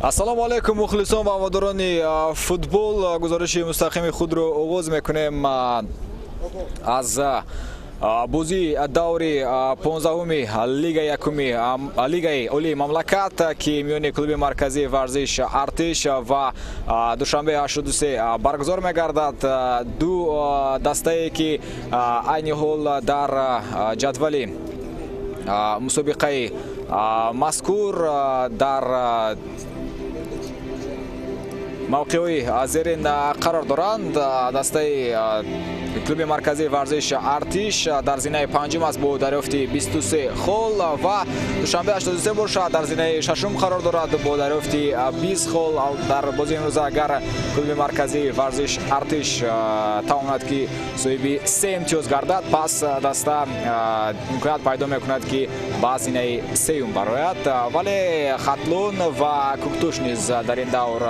Ассалому алайкум мухлисон ва ҳаводорони футбол. Гузориши мустақими худро оғоз мекунем аз бозии даври 15-уми лигаи якуми лигаи олии мамлакат, ки миёни клуби марказии варзиш Артиш ва Душанбе 83 баргузор мегардад. Ду дастае, ки айни ҳол дар ҷадвали мусобиқаи мазкур дар мавқеъҳои зерин қарор доранд. Дастаи клуби марказии варзиш Артиш дар зинаи панҷум аст бо дарёфти 23 хол ва Душанбе 83 бошад дар зинаи шашум қарор дорад бо дарёфти 20 хол. Дар бозии имрӯза агар клуби марказии варзиш Артиш тавонад, ки соҳиби се имтиёз гардад, пас даста имконият пайдо мекунад, ки ба зинаи сеюм барояд. Вале Хатлон ва Куктуш низ дар ин давр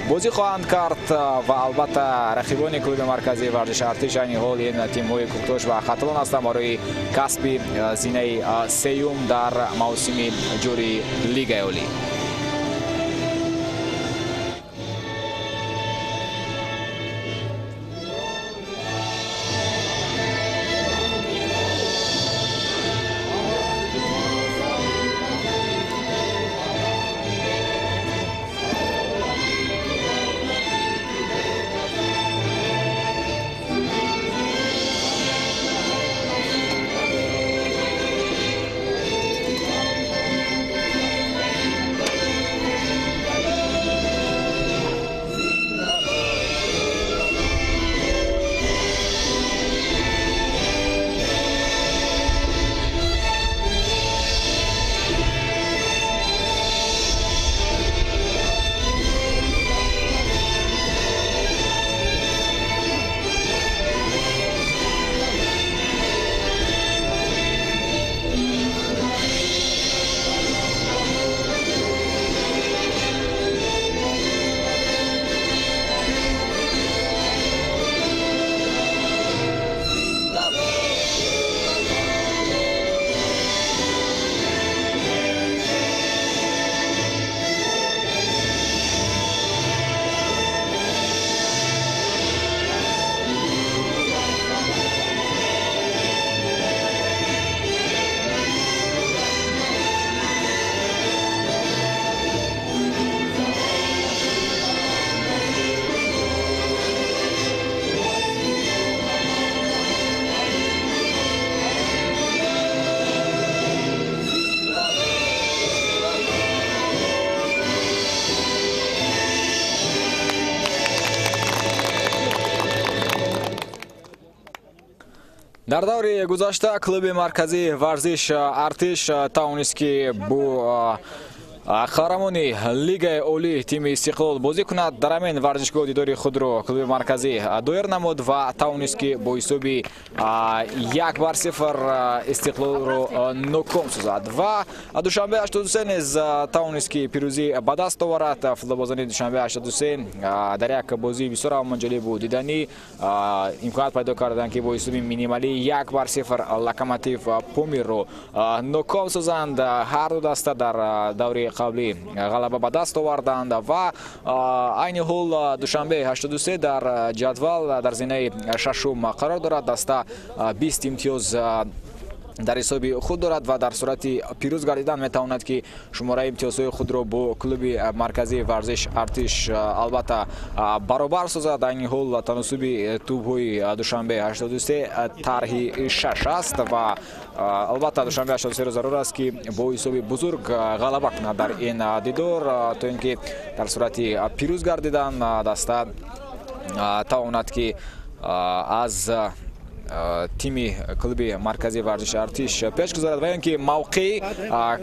бозӣ хоҳанд кард ва албатта рақибони клуби марказии варзиши Артиш айни ҳол ин тимҳои Куктуш ва Хатлон ҳастанд барои касби зинаи сеюм дар мавсими ҷории лигаи олӣ. Дар даври гузашта клуби марказии варзиш Артиш тавонист, ки бо қаҳрамони лигаи олӣ тими Истиқлол бозӣ кунад. Дар ҳамин варзишгоҳ дидори худро клуби марказӣ доир намуд ва тавонист, ки бо ҳисоби 1-0 Истиқлолро ноком созад. Ва Душанбе 83 низ тавонист, ки пирӯзӣ ба даст оварад. Футболбозони Душанбе 83 дар як бозии бисёр ҳамонҷолибу диданӣ имконият пайдо карданд, ки бо ҳисоби минималӣ 1-0 Локомотив Помирро ноком созанд. Ҳар ду даста дар даври қаблӣ ғалаба ба даст оварданд ва айни ҳол Душанбе 83 дар ҷадвал дар зинаи шашум қарор дорад. Даста 20 имтиёз дар ҳисоби худ дорад ва дар сурати пирӯз гардидан метавонад, ки шумораи имтиёзҳои худро бо клуби марказии варзиш Артиш албатта баробар созад. Айни ҳол таносуби тӯбҳои Душанбе 83 тарҳи 6 аст ва албатта Душанбе 83 зарур аст, ки бо ҳисоби бузург ғалаба кунад дар ин дидор, то ин ки дар сурати пирӯз гардидан даста тавонад, ки аз тими клуби марказии варзиши Артиш пеш гузарад ва ин ки мавқеи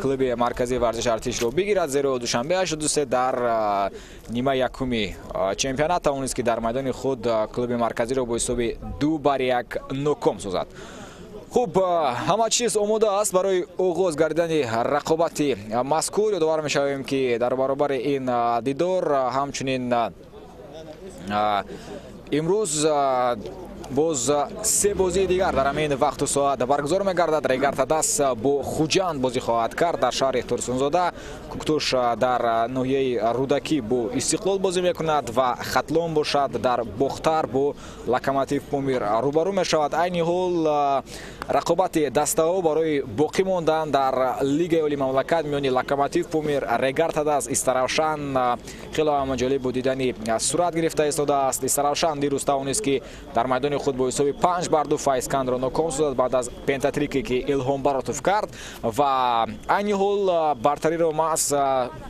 клуби марказии варзиши Артишро бигирад, зеро Душанбе 83 дар нимаи якуми чемпионат тавонист, ки дар майдони худ клуби марказиро бо ҳисоби 2-1 ноком созад. Хуб, ҳама чиз омода аст барои оғоз гардидани рақобати мазкур. Ёдовар мешавем, ки дар баробари ин дидор ҳамчунин имрӯз Боз се бозии дигар дар ҳамин вақту соат баргузор мегардад. Регар-ТадАЗ бо Хуҷанд бозӣ хоҳад кард дар шаҳри Турсунзода. Куктуш дар ноҳияи Рӯдакӣ бо Истиқлол бозӣ мекунад ва Хатлон бошад дар Бохтар бо Локомотив Помир рӯбарӯ мешавад. Айни ҳол рақобати дастаҳо барои боқӣ мондан дар Лигаи Олии мамлакат миёни Локомотив Помир, Регар-ТадАЗ, Истаравшан хеле ҳам ҷолиб бо дидани сурат гирифта истодааст. Истаравшан дирӯз тавонист, ки дар майдони худ бо ҳисоби 5-2 Файзкандро ноком созад баъд аз пентатрике, ки Илҳом Баротов кард ва айни ҳол бартариро маҳз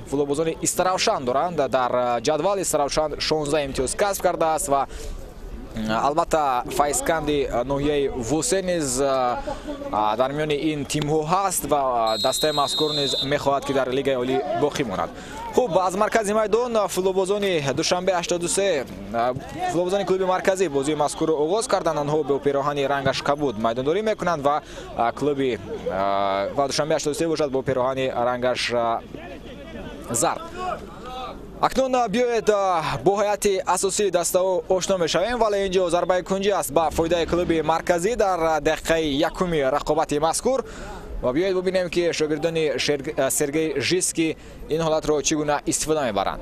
футболбозони Истаравшан доранд. Дар ҷадвал Истаравшан 16 имтиёз касб кардааст ва албатта Файзканди ноҳияи Восе низ дар миёни ин тимҳо ҳаст ва дастаи мазкур низ мехоҳад, ки дар Лигаи Олӣ боқӣ монад. Хуб, аз маркази майдон футболбозони Душанбе 83, футболбозони клуби марказӣ бозии мазкурро оғоз карданд. Онҳо бо пироҳани рангаш кабуд майдондорӣ мекунанд ва клуби ва Душанбе 83 бошад бо пироҳани рангаш зард. Акнун биёед бо ҳайати асосии дастаҳо ошно мешавем, вале инҷо зарбаи кунҷӣ аст ба фоидаи клуби марказӣ дар дақиқаи якуми рақобати мазкур. Ва биёед бубинем, ки шогирдони Сергей Житский ин ҳолатро чӣ гуна истифода мебаранд.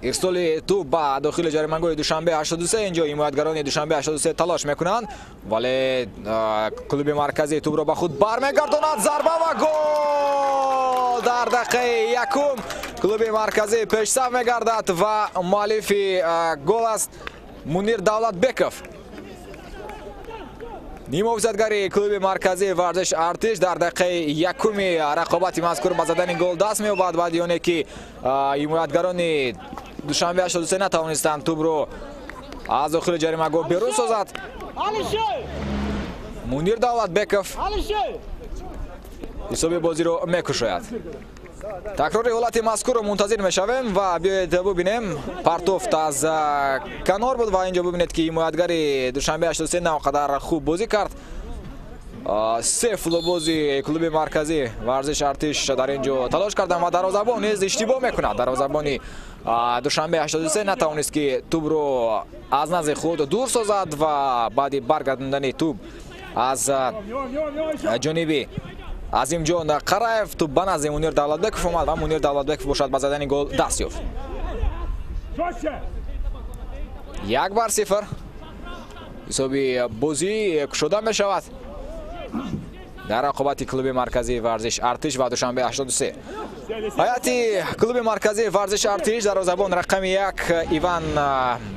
Ирсоли тӯб ба дохили ҷаримангоҳи Душанбе 83. Инҷо ҳимоятгарони Душанбе 83 талош мекунанд, вале клуби марказӣ тӯбро ба худ бармегардонад. Зарба ва гол! Дар дақиқаи якум клуби марказӣ пешсаф мегардад ва муаллифи гол аст Мунир Давлатбеков. Нимҳофизатгари клуби марказии варзиш Артиш дар дақиқаи якуми рақобати мазкур ба задани гол даст меёбад, баъди оне ки ҳимоятгарони Душанбе 83 натавонистанд тӯбро аз дохили ҷаримагоҳ берун созад. Мунир Давлатбеков ҳисоби бозиро мекушояд. Такрори ҳолати мазкурро мунтазир мешавем ва биёед бубинем. Партофт аз канор буд ва инҷо бубинед, ки ҳимоятгари Душанбе 83 на он қадар хуб бозӣ кард. Се футболбози клуби марказӣ варзиш Артиш дар ин ҷо талош карданд ва дарвозабон низ иштибоҳ мекунад. Дарвозабони Душанбе 83 натавонист, ки тӯбро аз назди худ дур созад ва баъди баргардондани тӯб аз ҷониби Азимҷон Қараев тӯб ба назди Мунир Давлатбеков омад ва Мунир Давлатбеков бошад ба задани гол даст ёфт. 1-0 ҳисоби бозӣ кушода мешавад дар рақобати клуби марказии варзиш Артиш ва Душанбе 83. Ҳайати клуби марказии варзиш Артиш: дарвозабон рақами 1 Иван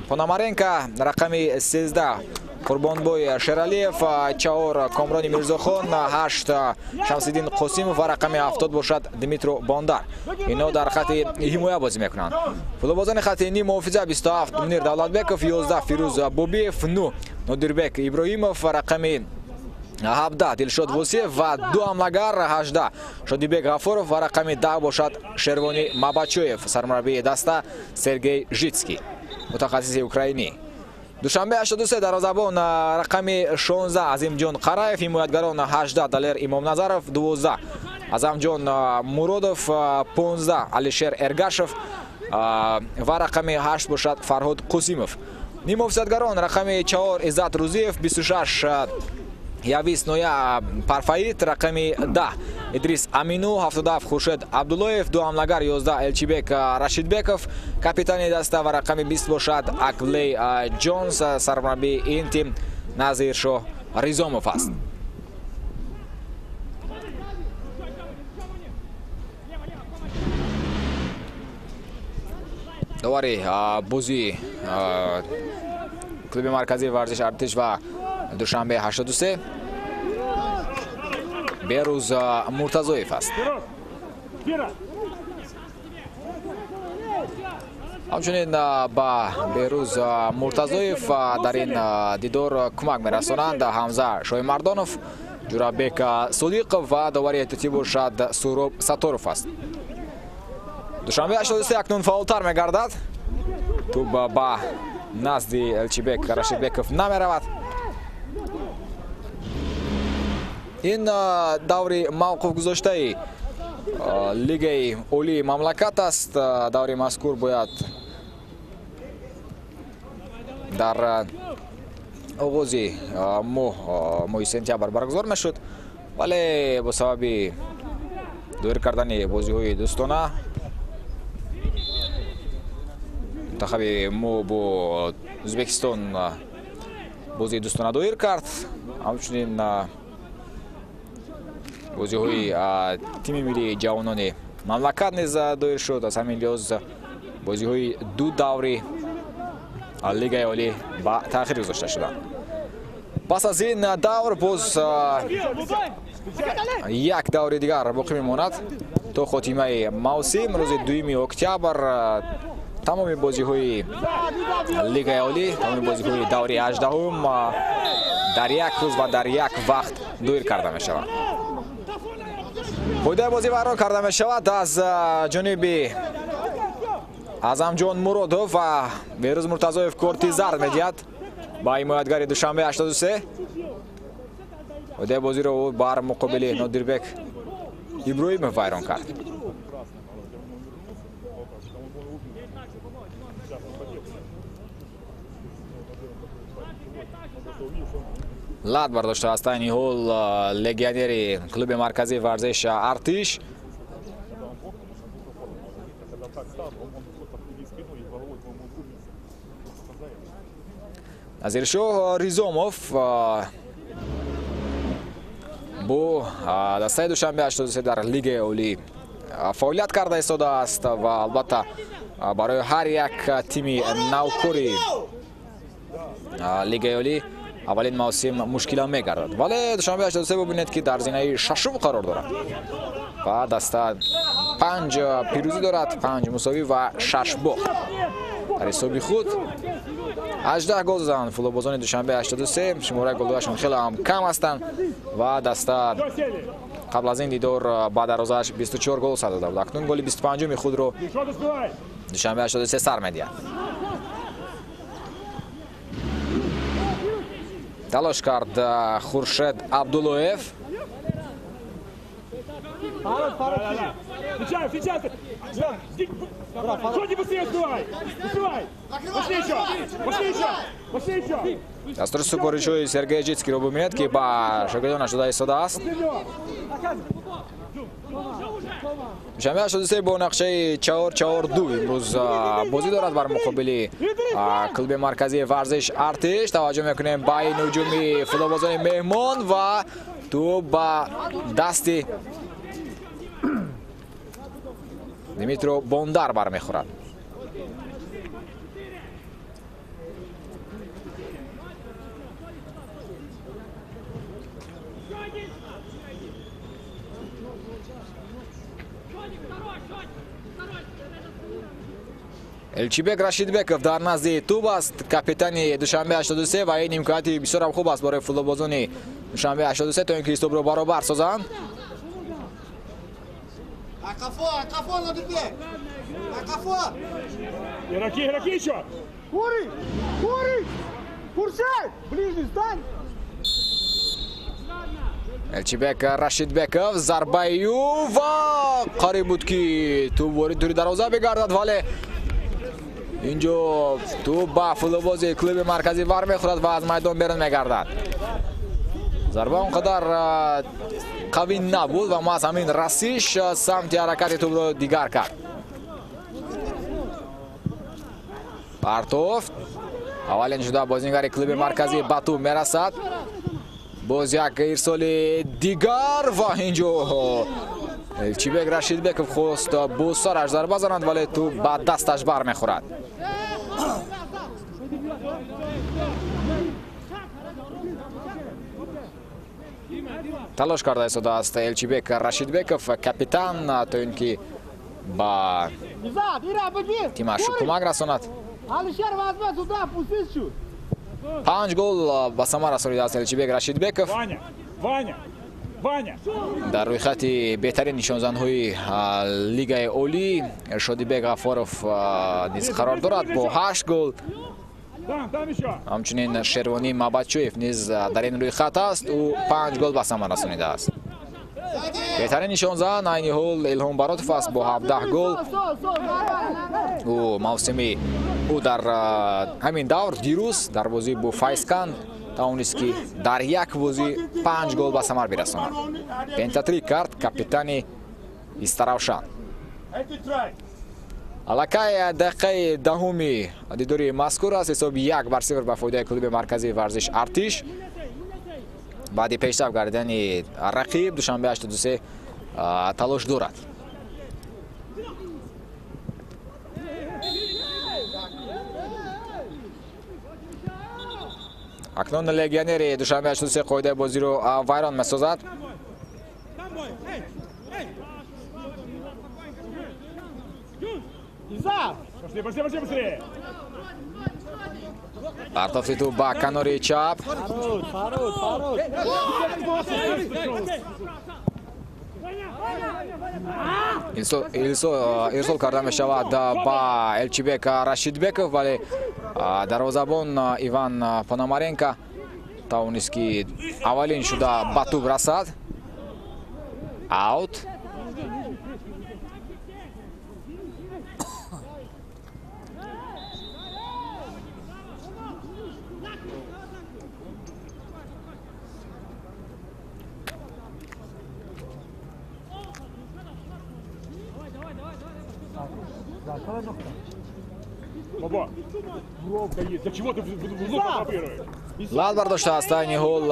Пономаренко, рақами 13 Қурбонбой Шералиев, 4 Комрони Мирзохон, 8 Шамсиддин Қосимов ва рақами 70 бошад Дмитро Бондар. Инҳо дар хати ҳимоя бозӣ мекунанд. Футболбозони хати ним муҳофиза: 27 Мунир Давлатбеков, 11 Фирӯз Бобиев, 9 Нодирбек Иброҳимов, рақами 17 Дилшод Восиев ва ду ҳамлагар: 18 Шодибек Ғафуров ва рақами 10 бошад Шервони Мабачоев. Сармураббии даста Сергей Житский, мутахассиси украинӣ. Душанбе 83: дарвозабон рақами 16 Азимҷон Қараев, ҳимоятгарон 18 Далер Имомназаров, 12 Азамҷон Муродов, 15 Алишер Эргашев ва рақами 8 бошад Фарҳод Қосимов. Нимҳофизатгарон: рақами 4 Иззат Рузиев, 26 Явис Ноя Парфаит, рақами 10 Идрис Амину, 77 Хуршед Абдуллоев, ду ҳамлагар: 11 Элчибек Рашидбеков, капитани даста ва рақами 20 бошад Аклей Ҷонс. Сармураббии ин тим Назиршоҳ Ризомов аст. Довари бозии клуби марказии варзиш Артиш ва Душанбе 83 Берӯз Муртазоев аст. Ҳамчунин ба Берӯз Муртазоев дар ин дидор кӯмак мерасонанд Ҳамза Шоҳимардонов, Ҷурабек Содиқов ва довари эҳтиётӣ бошад Суроб Сатторов аст. Душанбе 83 акнун фаъолтар мегардад. Тӯб ба назди Элчибек Рашидбеков намеравад. Ин даври мавқуф гузоштаи Лигаи олии мамлакат аст. Даври мазкур бояд дар оғози моҳи сентябр баргузор мешуд, вале бо сабаби доир кардани бозиҳои дӯстона мунтахаби мо бо Ӯзбекистон бозии дӯстона доир кард. Ҳамчунин бозиҳои тими миллии ҷавонони мамлакат низ доир шуд. Аз ҳамин лиҳоз бозиҳои ду даври Лигаи олӣ ба таъхир гузошта шуданд. Пас аз ин давр боз як даври дигар боқӣ мемонад то хотимаи мавсим. Рӯзи 2 октябр тамоми бозиҳои Лигаи олӣ, тамоми бозиҳои даври 18-ум дар як рӯз ва дар як вақт доир карда мешаванд. Фоидаи бозӣ вайрон карда мешавад аз ҷониби Азамҷон Муродов ва Беҳрӯз Муртазоев корти зард медиҳад ба ҳимоятгари Душанбе 83. Фоидаи бозиро ӯ бар муқобили Нодирбек Иброҳимов вайрон кард. Лат бардоштааст айни ҳол легионери клуби марказии варзиш Артиш. Назиршоҳ Ризомов бо дастаи Душанбе 83 дар Лигаи олӣ фаъолият карда истодааст ва албатта барои ҳар як тими навкори Лигаи олӣ аввалин мавсим мушкила мегардад. Вале Душанбе 83 бубинед ки дар зинаи шашум қарор дорад ва даста 5 пирӯзӣ дорад, 5 мусовӣ ва 6 бохт. Дар ҳисоби худ 18 гол заданд футболбозони Душанбе 83. Шумораи голҳояшон хеле ҳам кам ҳастанд ва даста қабл аз ин дидор ба дарвозааш 24 гол сар дода буд. Акнун голи 25-уми худро Душанбе 83 сар медиҳад. Талош кард Хуршед Абдуллоев. Дастури супоришҳои Сергей Житскийро бубинед ки ба шогирдонаш дода истодааст. Душанбе 83 бо нақшаи 4-4-2 имрӯз бозӣ дорад бар муқобили клуби марказии варзиш Артиш. Таваҷҷӯҳ мекунем ба ин ҳуҷуми футболбозони меҳмон ва тӯб ба дасти Дмитро Бондар бармехӯрад. Элчибек Рашидбеков дар назди тӯб аст, капитани Душанбе 83, ва ин имконияти бисёрам хуб аст барои футболбозони Душанбе 83 то ин ки ҳисобро баробар созанд. Элчибек Рашидбеков зарбаи ӯ ва қариб буд ки тӯб ворид тури дарвоза бигардад, вале инҷо тӯб ба футболбози клуби марказӣ вар мехӯрад ва аз майдон берун мегардад. Зарба он қадар қавӣ набуд ва маҳз ҳамин расиш самти ҳаракати тӯбро дигар кард. Партофт. Аввалин шуда бозингари клуби марказӣ ба тӯб мерасад. Боз як ирсоли дигар ва инҷо Элчибек Рашидбеков хост бо сараш зарба занад, вале тӯб ба дасташ бармехӯрад. Талош карда истодааст Элчибек Рашидбеков, капитан, то ин ки ба тимаш кӯмак расонад. 5 гол ба самар расонидааст Элчибек Рашидбеков. Дар рӯйхати беҳтарин нишонзанҳои Лигаи олӣ Шодибек Ғафоров низ қарор дорад бо 8 гол. Ҳамчунин Шервонӣ Мабадчӯев низ дар ин рӯйхат аст, ӯ 5 гол ба самар расонидааст. Беҳтарин нишонзан айни ҳол Илҳом Баротов аст бо 17 гол. Ӯ мавсими ӯ дар ҳамин давр дирӯз дар бозӣ бо Файзкан тавонист, ки дар як бозӣ 5 гол ба самар бирасонад. Пентатрик кард капитани Истаравшан. Аллакай дақиқаи даҳуми дидори мазкур аст. Ҳисоби 1-0 ба фоидаи клуби марказии варзиш Артиш. Баъди пешрафт гардидани рақиб Душанбе 83 талош дорад. Акнун легионери Душанбе 83 қоидаи бозиро вайрон месозад. Партофти тӯб ба канори чап. Ирсол карда мешавад ба Элчибек Рашидбеков, вале дарвозабон Иван Пономаренко тавонист, ки аввалин шуда ба тӯб расад. Аут. Лат бардоштааст айни ҳол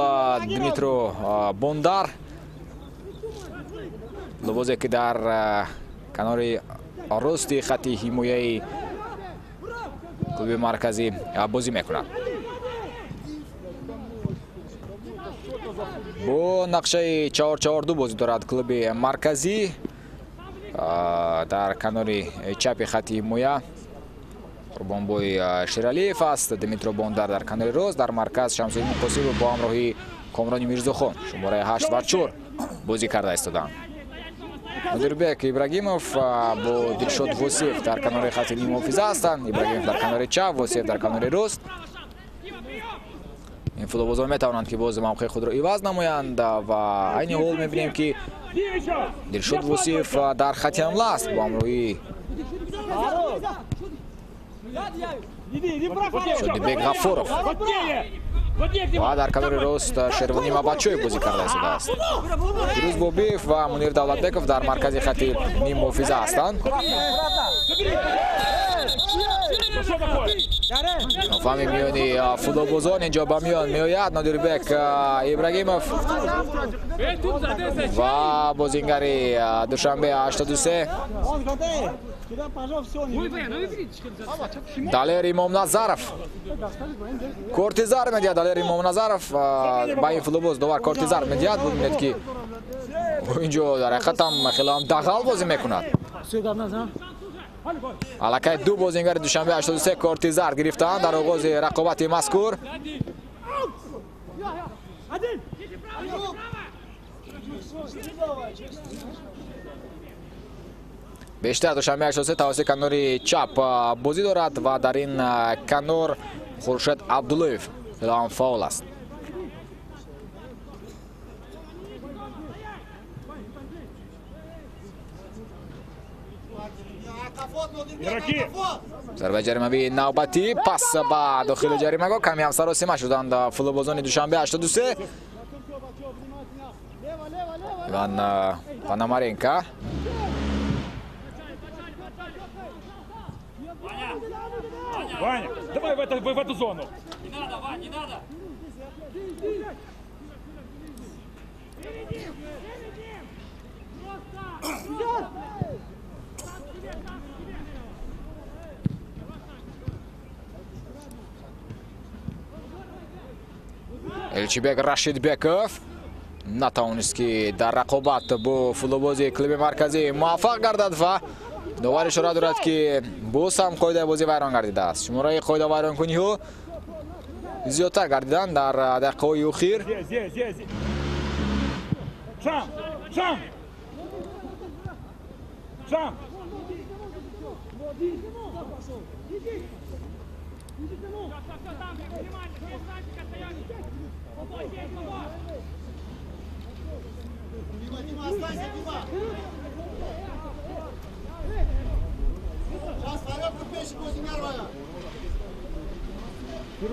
Дмитро Бондар, лубозе ки дар канори рости хати ҳимояи клуби марказӣ бозӣ мекунад. Бо нақшаи 4-4-2 бозӣ дорад клуби марказӣ. Дар канори чапи хати ҳимоя Қурбонбой Шералиев аст, Дмитро Бондар дар канори рост, дар марказ Шамсуддин Қосимов бо ҳамроҳии Комрони Мирзохон шумораи 8 ва 4 бозӣ карда истоданд. Нодирбек Ибрагимов бо Дилшод Восиев дар канори хати нимҳофиза ҳастанд. Ибрагимов дар канори чап, Восиев дар канори рост. Ин футболбозон метавонанд, ки боз мавқеи худро иваз намоянд ва айни ҳол мебинем, ки Дилшод Восиев дар хати ҳамла аст бо ҳамроҳии Шодибек Ғаффоров ва дар канори рост Шервони Мабачоев бозӣ карда истодааст. Фирӯз Бобиев ва Мунир Давлатбеков дар маркази хати ниммуҳофиза ҳастанд. Нофаҳми миёни футболбозон инҷо ба миён меояд. Нодирбек Ибрагимов ва бозингари Душанбе 83 Далер Имомназаров корти зар медиҳад. Далер Имомназаров ба ин футболбоз довар корти зар медиҳад. Бубинед, ки инҷо дар ҳақиқат ҳам хеле ҳам дағал бозӣ мекунад. Аллакай ду бозингари Душанбе 83 корти зард гирифтаанд дар оғози рақобати мазкур. Бештар Душанбе 83 тавассути канори чап бозӣ дорад ва дар ин канор Хуршед Абдуллоев хеле ҳам фаъол аст. Зарбаи ҷаримавии навбатӣ, пас ба дохили ҷаримагоҳ. Ками ҳам саросима шуданд футболбозони Душанбе 83. Иван Пономаренко. Ваня, давай в эту зону. Не надо, Вань, не надо. Элчибек Рашидбеков натавонист, ки дар рақобат бо футболбози клуби марказӣ муваффақ гардад ва довар ишора дорад, ки боз ҳам қоидаи бозӣ вайрон гардидааст. Шумораи қоидавайронкуниҳо зиёдтар гардиданд дар дақиқаҳои охир.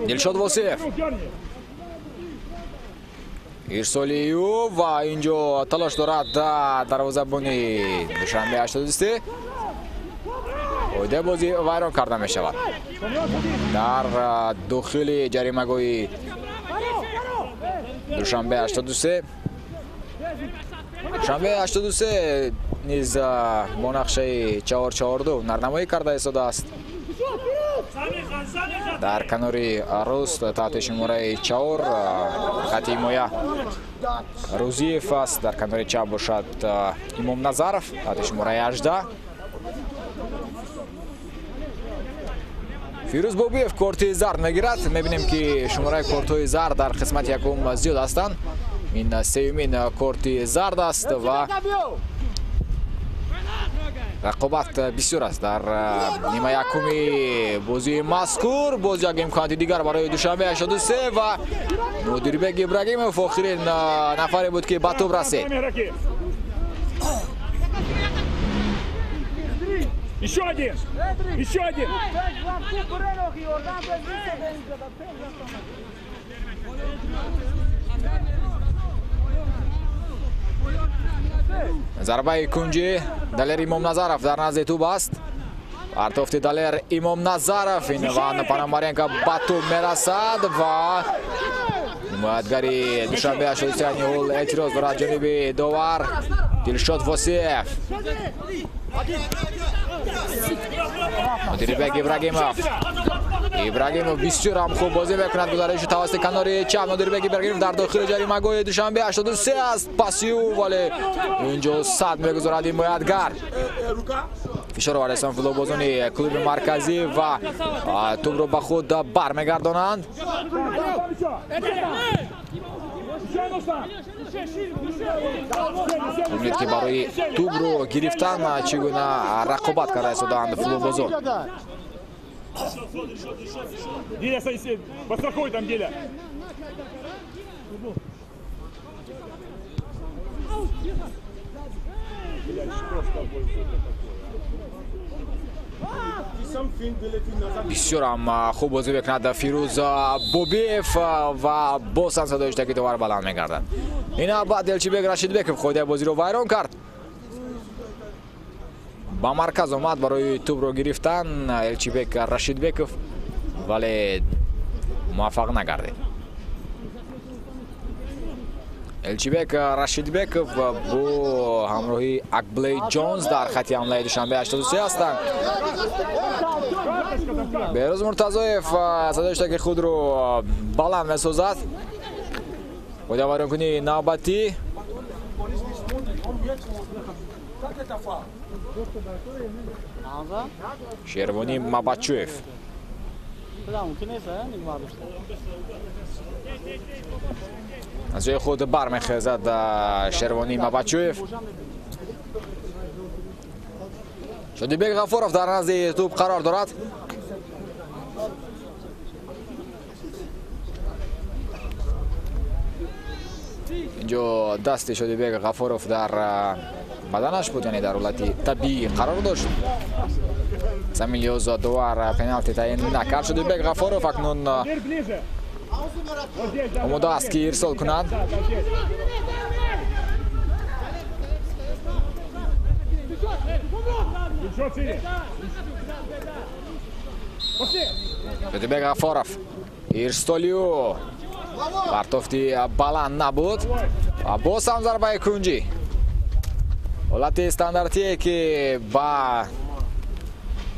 Дилшод Восиев Ирсолиев ва инҷо талош дорад дарвозабони Душанбе 83. Оидаи бозӣ вайрон карда мешавад. Дар дохили ҷаримагоҳи Душанбе 83. Душанбе 83 низ бо нақшаи 4-4-2 нарнамоӣ карда истодааст. Дар канори рост таҳти шумораи 4 хати ҳимоя Рӯзиев аст, дар канори чап бошад Имомназаров таҳти шумораи 18. Фирӯз Бобиев корти зард мегирад. Мебинем ки шумораи кортҳои зард дар қисмати якум зиёд ҳастанд. Ин сеюмин корти зард аст ва рақобат бисёр аст дар нима якуми бозии мазкур. Боз як имконияти дигар барои Душанбе 83 ва Нодирбек Ибрагимов охирин нафаре буд ки ба тӯб расид. Еще один! Еще один! Зарбаи кунҷи Далер Имомназаров дар назди тӯб аст. Партофти Далер Имомназаров ин Пономаренко ба тӯб мерасад ва ҳимоятгари Душанбе 83 ниҳол эътироз дорад ҷониби довар Дилшод Восиев. Нодирбек Ибрагимов. Ибрагимов бисёр ҳам хуб бозӣ мекунад. Гузариши тавассути канори чап Нодирбек Ибрагимов дар дохили ҷаримагоҳи Душанбе 83 аст. Паси ӯ, вале инҷо сад мегузорад ҳимоятгар. Фишор овардаистанд футболбозони клуби марказӣ ва тӯбро ба худ бармегардонанд. Бибинед ки барои тӯбро гирифтан чӣ гуна рақобат карда истодаанд футболбозон. Диля, подстрахуй там, Диля. Бисёр ҳам хуб бозӣ мекунад Фирӯз Бобиев ва боз ҳам садои иштаки довар баланд мегардад. Ин баъд Элчибек Рашидбеков қоидаи бозиро вайрон кард. Ба марказ омад барои тӯбро гирифтан Элчибек Рашидбеков, вале муваффақ нагардид. Элчибек Рашидбеков бо ҳамроҳии Акблей Ҷонс дар хати ҳамлаи Душанбе 83 ҳастанд. Беҳрӯз Муртазоев садои иштаки худро баланд месозад. Қоидавайронкунии навбатӣ. Шервонӣ Мабачуев. Аз ҷои худ бармехезад Шервонӣ Мабачуев. Шодибек Ғафуров дар назди тӯб қарор дорад. Инҷо дасти Шодибек Ғафуров дар баданаш буд, яъне дар ҳолати табиӣ қарор дошт. Замин лиҳоз довар пеналти таъин накард. Шодибек Ғафуров акнун омода аст ки ирсол кунад. Шодибек Ғафуров ирсолиу партофти баланд набуд. Боз ҳам зарбаи кунҷӣ. Ҳолати стандартие ки ба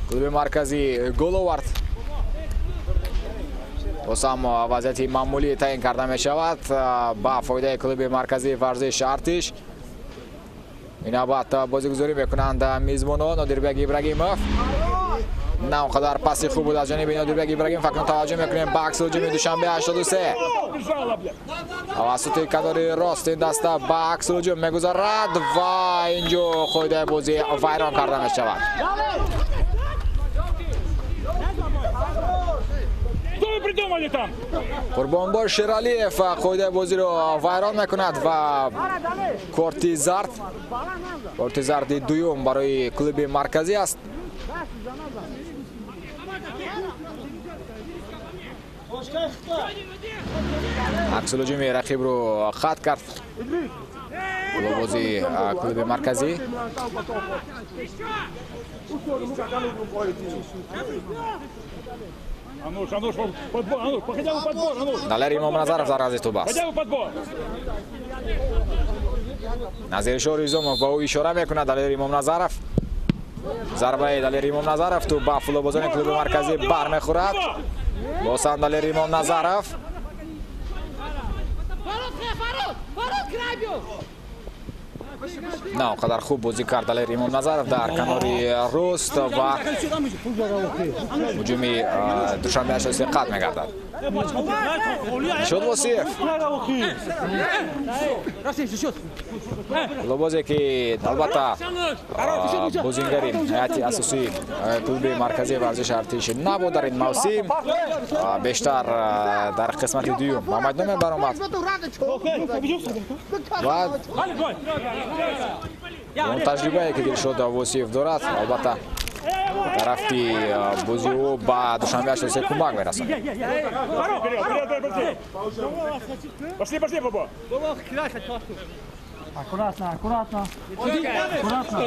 клуби марказӣ гол овард. Боз ҳам вазъияти маъмулӣ таъин карда мешавад ба фоидаи клуби марказии варзиши Артиш. Ин навбат бозигузорӣ мекунанд мизбонон. Нодирбек Ибрагимов на он қадар паси хуб буд аз ҷониби Нодирбек Ибрагимов. Акнун таваҷҷӯҳ мекунем ба акси ҳуҷуми Душанбе 83. Тавассути канори рост ин даста ба акси ҳуҷум мегузарад ва инҷо қоидаи бозӣ вайрон карда мешавад. Думали там. Қурбонбой Шералиев қоидаи бозиро вайрон мекунад ва корти зард, корти зарди дуюм барои клуби марказӣ аст. Аксулҳуҷуми рақибро қатъ кард голбози клуби марказӣ. Далер Имомназаров дар назди тӯб аст. Назиршоҳ Ризомов ба ӯ ишора мекунад. Далер Имомназаров, зарбаи Далер Имомназаров тӯб ба футболбозони клуби марказӣ бармехӯрад. Боз ҳам Далер Имомназаров. На он қадар хуб бозӣ кард Далер Имомназаров дар канори рост ва ҳуҷуми Душанбе 83 қатъ мегардад. Дилшод Восиев, лобозе ки албатта бозингари ҳайати асосии клуби марказии варзиши артиш набуд дар ин мавсим, бештар дар қисмати дуюм ба майдон мебаромад ва он таҷрибае ки Дилшод Восиев дорад, албатта тарафи бозии ӯ ба Душанбе 83 кӯмак мерасонад. Аккуратно, аккуратно. Аккуратно.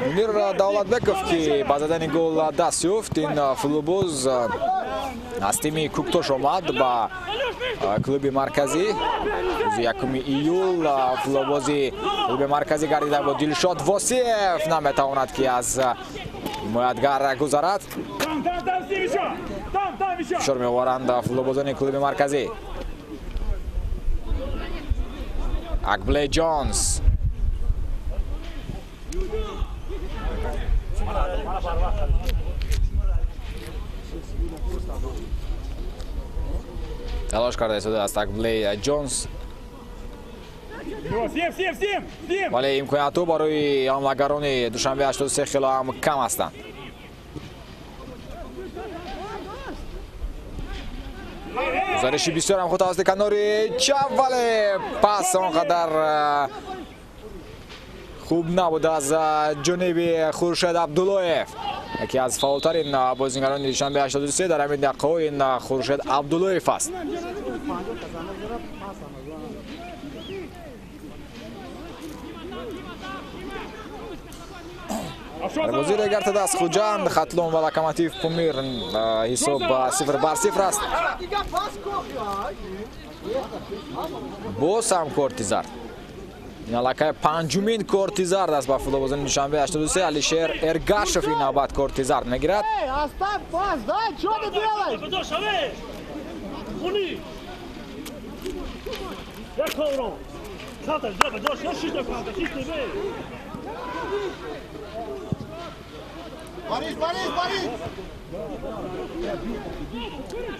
Мунир Давлатбеков, ки ба задани гол даст ёфт, ин футболбоз аз тими Куктош омад ба клуби марказӣ. Рӯзи 1 июл футболбози клуби марказӣ гардида бо Дилшод Восиев наметавонад ки аз ҳимоятгар гузарад. Фишор меоваранд футболбозони клуби марказӣ. Акблей Ҷонс талош карда истодааст. Акблей Ҷонс, вале имкониятҳо барои ҳамлагарони Душанбе 83 хело ҳам кам ҳастанд. Гузариши бисёр ҳам худ тавассути канори чап, вале пас он қадар хуб набуд аз ҷониби Хуршед Абдуллоев, яке аз фаъолтарин бозингарони Душанбе 83 дар ҳамин дақиқаҳо ин Хуршед Абдуллоев аст. Дар бозии дигар аз Хуҷанд, Хатлон ва Локомотив Помир ҳисоб 0-0 аст. Боз ҳам корти зард. Ин аллакай панҷумин корти зард аст ба футболбозони Душанбе 83. Алишер Эргашев ин навбат корти зард мегирад.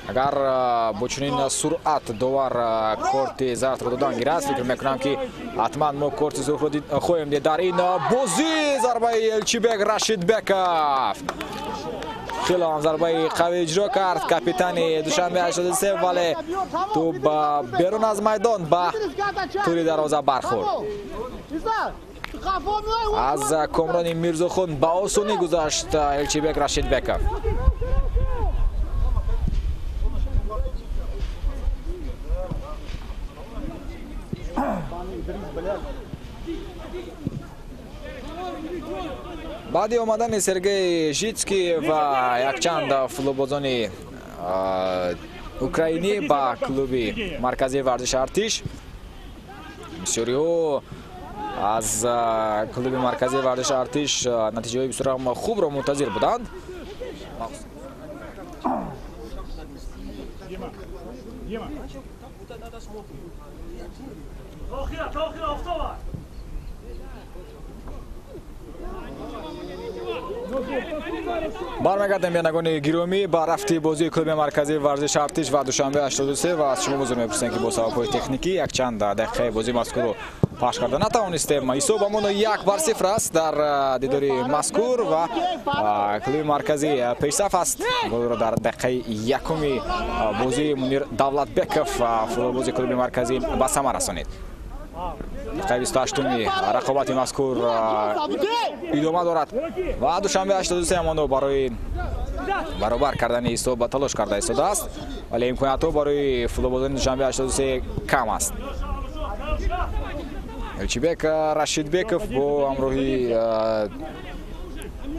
Агар бо чунин суръат довар корти зардро додан гирад, фикр мекунам ки ҳатман мо корти сурхро хоҳем дид дар ин бозӣ. Зарбаи Элчибек Рашидбеков, хеле ҳам зарбаи қавӣ иҷро кард капитани Душанбе 83, вале тӯб берун аз майдон ба тӯри дарвоза бархӯрд. Аз Комрони Мирзохон ба осонӣ гузашт Элчибек Рашидбеков. Баъди омадани Сергей Житский ва якчанд футболбозони украинӣ ба клуби марказии варзиши артиш, бисёриҳо аз клуби марказии варзиши артиш натиҷаҳои бисёр хубро мунтазир буданд. Бармегардем, бинандагони гиромӣ, ба рафти бозии клуби марказии варзиши Артиш ва Душанбе 83 ва аз шумо узр мепурсем, ки бо сабабҳои техникӣ якчанд дақиқаи бозии мазкурро пахш карда натавонистем. Ҳисоб ҳамоно 1-0 аст дар дидори мазкур ва клуби марказӣ пешсаф аст. Голро дар дақиқаи якуми бозии Мунир Давлатбеков, футболбози клуби марказӣ, ба самар расонид. Дақиқаи 28-уми рақобати мазкур идома дорад ва Душанбе 83 ҳамоно барои баробар кардани ҳисоб ба талош карда истодааст, вале имкониятҳо барои футболбозони Душанбе 83 кам аст. Элчибек Рашидбеков бо ҳамроҳи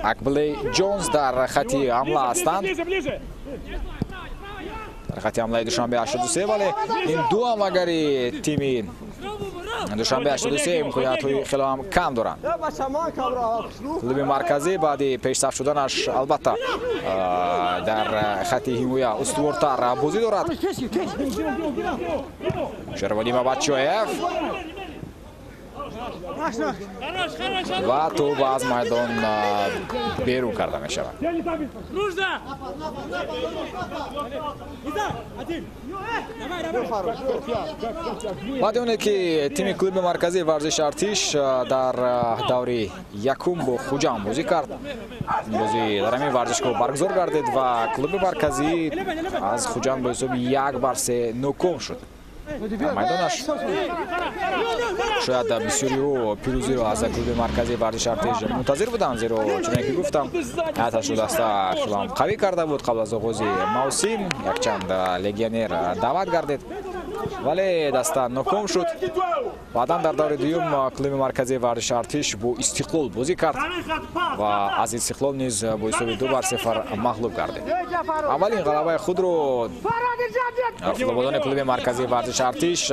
Акблей Ҷонс дар хати ҳамла ҳастанд, дар хати ҳамлаи Душанбе 83, вале ин ду ҳамлагари тими Душанбе 83 имкониятҳои хеле ҳам кам доранд. Клуби марказӣ баъди пешсаф шуданаш албатта дар хати ҳимоя устувортар бозӣ дорад. Шервони Мабатчоев ва тӯб аз майдон берун карда мешавад. Баъди оне ки тими клуби марказии варзиши Артиш дар даври якум бо Хуҷанд бозӣ кард, бозӣ дар ҳамин варзишгоҳ баргузор гардид ва клуби марказӣ аз Хуҷанд бо ҳисоби 1-3 ноком шуд. Майдонаш шояд бисёриҳо пирӯзиро аз клуби марказии варзиши Артиш мунтазир буданд, зеро чуноне ки гуфтам, ҳайаташро даста хеле ҳам қавӣ карда буд. Қабл аз оғози мавсим якчанд легионер даъват гардид, вале даста ноком шуд. Баъдан дар даври дуюм клуби марказии варзиши Артиш бо Истиқлол бозӣ кард ва аз Истиқлол низ бо ҳисоби 2-0 мағлуб гардид. Аввалин ғалабаи худро футболбозони клуби марказии варзиши Артиш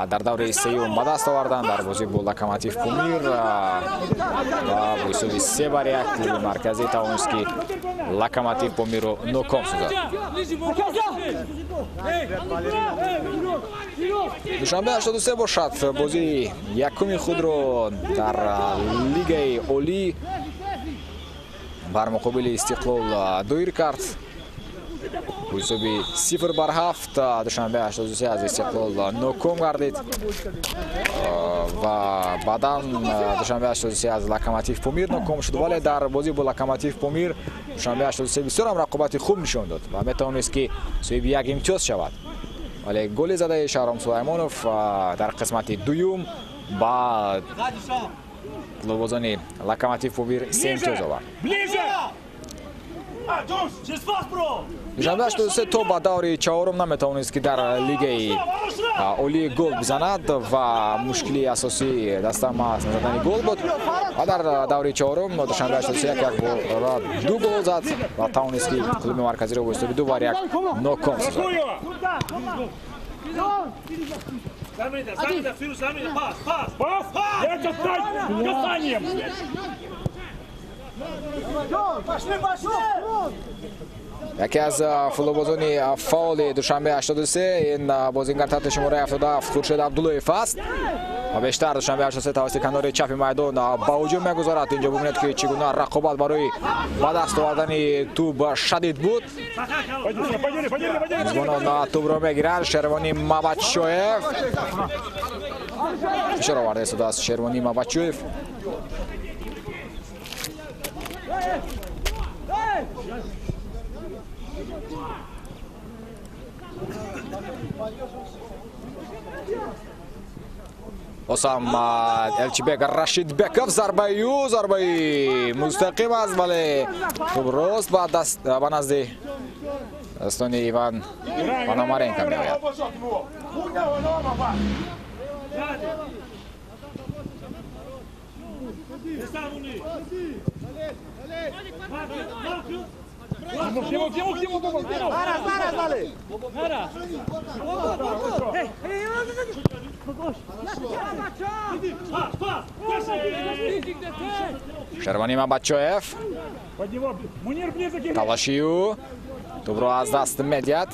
дар даври сеюм ба даст оварданд дар бозӣ бо Локомотив Помир ва бо ҳисоби 3-1 клуби марказӣ тавонист, ки Локомотив Помирро ноком созад. Душанбе 83 бошад, бозии якуми худро дар лигаи олӣ бар муқобили Истиқлол доир кард. Бо ҳисоби 0-7 Душанбе 83 аз Истиқлол ноком гардид ва баъдан Душанбе 83 аз Локомотив Помир ноком шуд, вале дар бозӣ бо Локомотив Помир Душанбе 83 бисёр ҳам рақобати хуб нишон дод ва метавонист, ки соҳиби як имтиёз шавад, вале голи задаи Шаҳром Сулаймонов дар қисмати дуюм ба клуббозони Локомотив Помир 3 имтиёз овард. Душанбе 83 то ба даври чаҳорум наметавонист, ки дар лигаи олии гол бизанад ва мушкилии асосии даста маҳз назадани гол буд ва дар даври чаҳорум Душанбе 83 як бора 2 гол зад ва тавонист, ки клуби марказиро бо ҳисоби 2-1 ноком созад. Яке аз футболбозони фаъоли Душанбе 83 ин бозингар таҳти шумораи 77 Хуршед Абдуллоев аст ва бештар Душанбе 83 тавассути канори чапи майдон ба ҳуҷум мегузарад. Инҷо бубинед, ки чӣ гуна рақобат барои ба даст овардани тӯб шадид буд. Мизбонон тӯбро мегиранд. Шервони Мабатшоев фишор оварда истодааст. Шервони Мабатшоев Осам Элчибек Рашидбеков, зарбаи ӯ зарбаи мустақим аст, вале тӯб рост ба назди дастони Иван Пономаренко меояд. Шервони Мабатчоев талаши ӯ тӯбро аз даст медиҳад.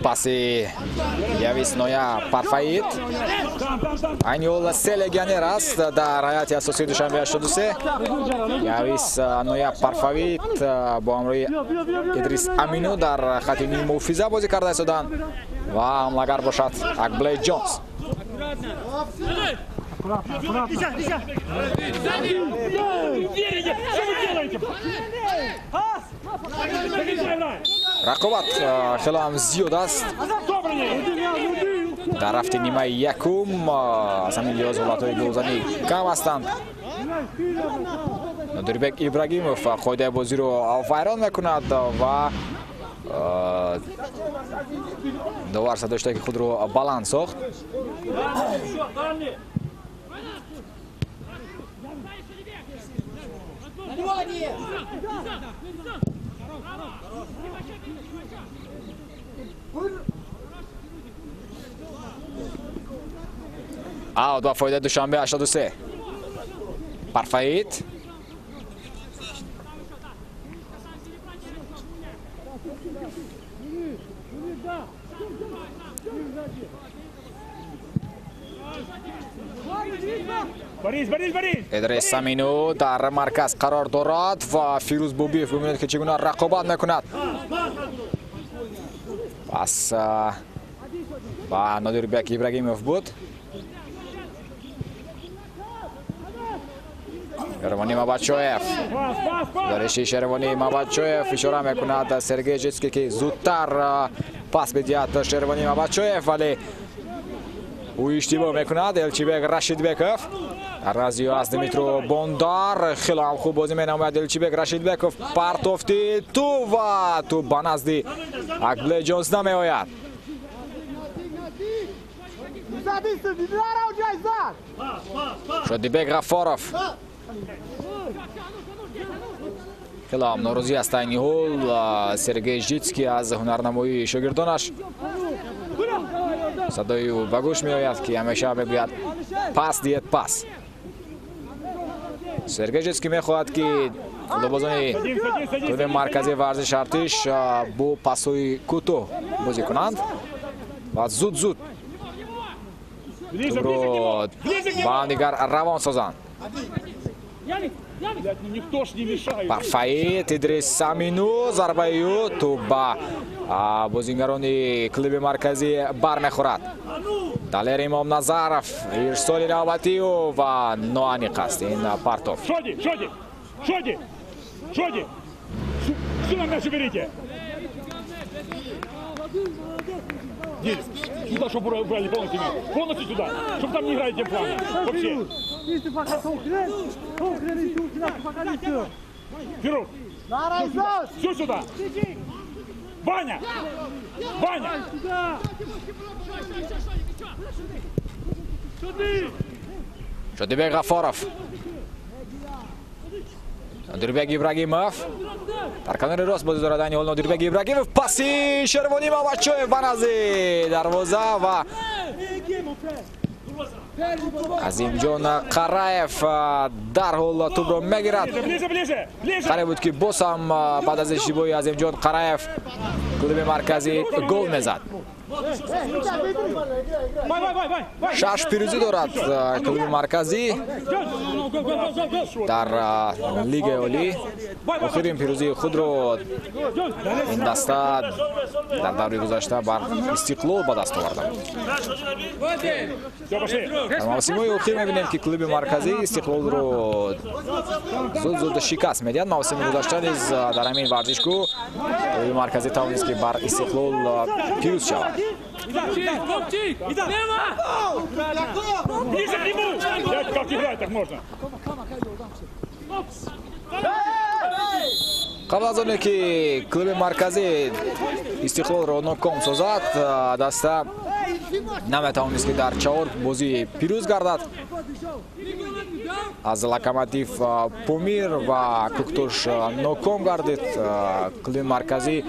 Паси Явис Ноя Парфаид. Айни ҳол се легионер аст дар ҳайати асосии Душанбе 83. Явис Ноя Парфавид бо ҳамроҳи Идрис Амину дар хати ниммуҳофиза бозӣ карда истоданд ва ҳамлагар бошад Акблей Ҷонс. Рақобат хеле ҳам зиёд аст дар рафти нимаи якум. Аз ҳамин лиҳоз ҳолатҳои голзанӣ кам ҳастанд. Нодирбек Ибрагимов қоидаи бозиро вайрон мекунад ва довар садоштаки худро баланд сохт. Аут ба фоидаи Душанбе 83. Парфаид. Идрис Амину дар марказ қарор дорад ва Фирӯз Бобиев бибинед ки чӣ гуна рақобат мекунад. Пас ба Нодирбек Ибрагимов буд. Шервонӣ Мабачоев. Гузариши Шервонӣ Мабачоев ишора мекунад Сергей Житский ки зудтар пас бидиҳад Шервонӣ Мабачоев, вале ӯ иштибоҳ мекунад. Элчибек Рашидбеков разиё аз Дмитро Бондар. Хеле ҳам хуб бозӣ менамояд Элчибек Рашидбеков. Партофти ту ва ту ба назди Акблей Ҷонс намеояд. Шодибек Ғаффоров хеле ҳам норозӣ аст айни ҳол Сергей Житский аз ҳунарнамоии шогирдонаш. Садои ӯ ба гӯш меояд ки ҳамеша мегӯяд пас диҳед, пас. Сергей Житский мехоҳад ки футболбозони клуби марказии варзиши Артиш бо пасҳои кӯтоҳ бозӣ кунанд ва зуд-зуд тӯбро ба ҳамдигар равон созанд. Парфаид, Идрис Амину, зарбаи ӯ тӯб ба бозингарони клуби марказӣ бармехӯрад. Далер Имомназаров ирсоли навбатии ӯ ва ноаниқ аст ин партов. Сюда, чтобы убрали полностью мяч. Полностью сюда, чтобы там не играли тем флангом. Вообще. Фируз. Все сюда. Ваня! Ваня! Шодибек Ғаффоров. Нодирбек Ибрагимов. Дар канори рост бозӣ дорад айни ҳол Нодирбек Ибрагимов. Паси Шервонӣ Мабачоев ба назди дарвоза ва Азимҷон Қараев дарҳол тӯбро мегирад. Қариб буд ки боз ҳам баъд аз иштибоҳи Азимҷон Қараев клуби марказӣ гол мезад. 6 пирӯзӣ дорад клуби марказӣ дар лигаи олӣ. Охирин пирӯзии худро ин даста дар даври гузашта бар Истиқлол ба даст оварда буд. Дар мавсимҳои охир мебинем ки клуби марказӣ Истиқлолро зуд-зуд шикаст медиҳад. Мавсими гузашта низ дар ҳамин варзишгоҳ клуби марказӣ тавонист ки бар Истиқлол пирӯз шавад. Ближе к нему! Как играть так можно? Қабл аз оне ки клуби марказӣ Истиқлолро ноком созад, даста наметавонист ки дар 4 бозӣ пирӯз гардад. Аз Локомотив Помир ва Куктош ноком гардид. Клуби марказӣ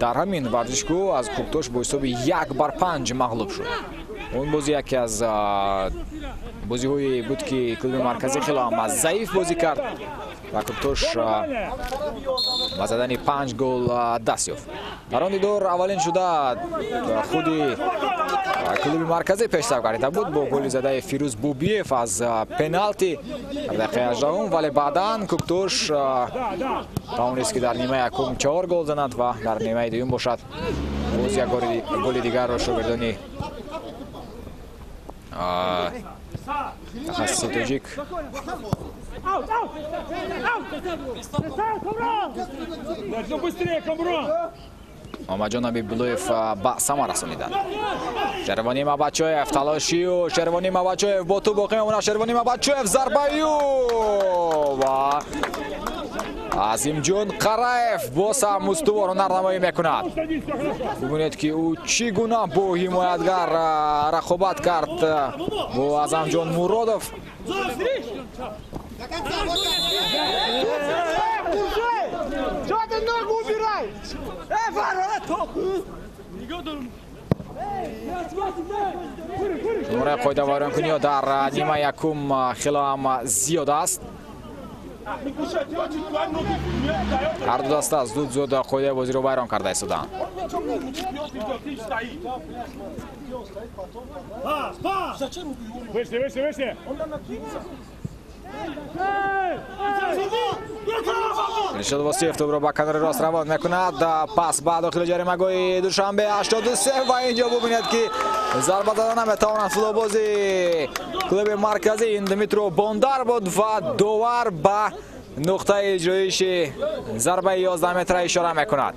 дар ҳамин варзишгоҳ аз Куктош бо ҳисоби 1-5 мағлуб шуд. Он бозӣ яке аз Бозиҳое буд, ки клуби марказӣ хело ҳам заиф бозӣ кард ва Куктош ба задани 5 гол даст ёфт. Дар он дидор аввалин шуда худи клуби марказӣ пешсаф гардида буд бо голи задаи Фирӯз Бубиев аз пеналти дар дақиқаи 18, вале баъдан Куктош тавонист, ки дар нимаи якум 4 гол занад ва дар нимаи дуюм бошад боз як голи дигарро шогирдони тахассуси тоҷик Мамаҷон Ҳабибуллоев ба самар расониданд. Шервони Мабачоев талошию Шервони Мабачоев бо тӯб боқӣ мемонад. Шервони Мабачоев зарбаю ва Азимҷон Қараев боз ҳам устувор ҳунарнамоӣ мекунад. Бубинед, ки ӯ чӣ гуна бо ҳимоятгар рақобат кард, бо Азамҷон Муродов. Шумораи қоидавайронкуниҳо дар нимаи якум хело ҳам зиёд аст. Ҳар ду даста зуд зуд қоидаи бозиро вайрон карда истоданд. Дилшод Восиев тӯбро ба канори рост равон мекунад. Пас ба дохили ҷаримагоҳи Душанбе 83 ва инҷо бубинед, ки зарба зада наметавонад футболбози клуби марказӣ. Ин Дмитро Бондар буд ва довар ба нуқтаи иҷроиши зарбаи 11 метра ишора мекунад.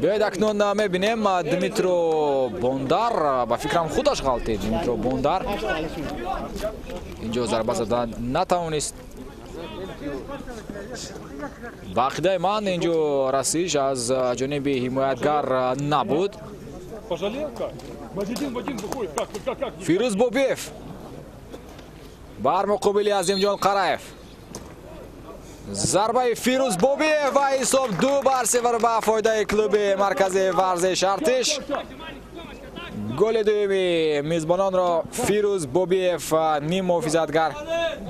Биёед акнун мебинем Дмитро Бондар, ба фикрам худаш ғалтид. Дмитро Бондар инҷо зарба зада натавонист. Ба ақидаи ман инҷо расиш аз ҷониби ҳимоятгар набуд. Фирӯз Бобиев бар муқобили Азимҷон Қараев. Зарбаи Фирӯз Бобиев ва ҳисоб 2-0 ба фоидаи клуби марказии варзиш Артиш. Голи дуюми мизбононро Фирӯз Бобиев ним муҳофизатгар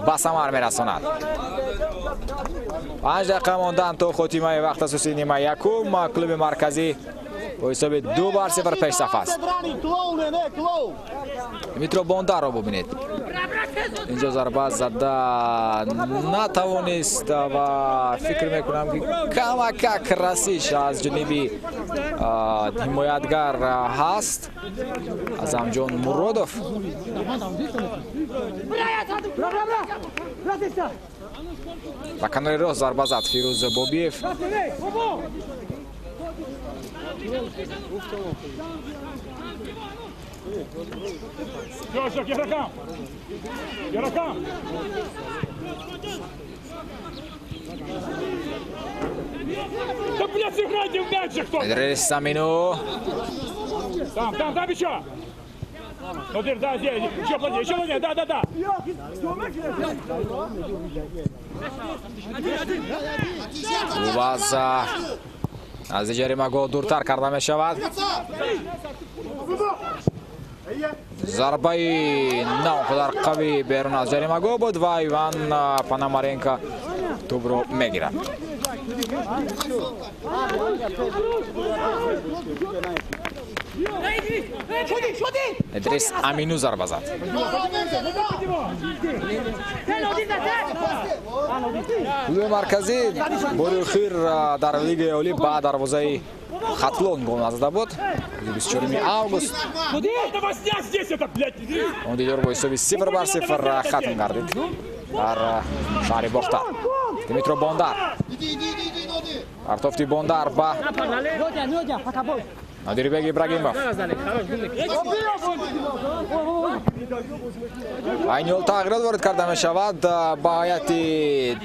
ба самар мерасонад. 5 дақиқа мондан то хотимаи вақт асосии нимаи якум. Клуби марказӣ бо ҳисоби 2-0 пешсаф аст. Дмитро Бондарро бубинед. Инҷо зарба зада натавонист ва фикр мекунам, ки камакак расиш аз ҷониби ҳимоятгар ҳаст. Азамҷон Муродов. Ба канори рост зарба зад Фирӯз Бобиев. Идрис Амину. Там, там, там еще. Да, здесь, еще плотнее, еще плотнее, да, да, да. Уваз аз ҷаримагоҳ дуртар карда мешавад. Зарбаи на он қадар қавӣ берун аз ҷаримагоҳ буд ва Иван Пономаренко тӯбро мегирад. Идрис Амину зарба зад. Клуби марказӣ бори охир дар Лигаи Олӣ ба дарвозаи Хатлон гол назада буд. 24 август. Он дидор бо ҳисоби 0-0 хатм гардид дар шаҳри Бохтар. Дмитро Бондар. Партофти Бондар ба Нодирбек Ибрагимов. Айни ҳол тағйирот ворид карда мешавад ба ҳайати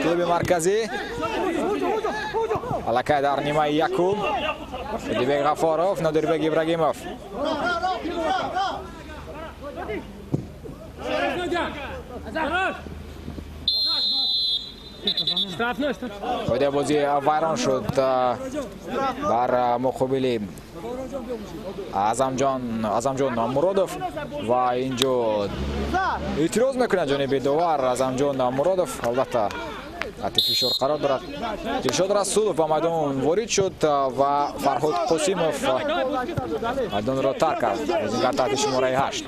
клуби марказӣ. Аллакай дар нимаи якум Нодирбек Ғафоров, Нодирбек Ибрагимов. Қоидаи бозӣ вайрон шуд бар муқобили Азамҷон Муродов ва инҷо эътироз мекунад ҷониби довар Азамҷон Муродов. Албатта таҳти фишор қарор дорад. Дилшод Расулов ба майдон ворид шуд ва Фарҳод Қосимов майдонро тарк кард. Бозингар таҳти шумораи 8.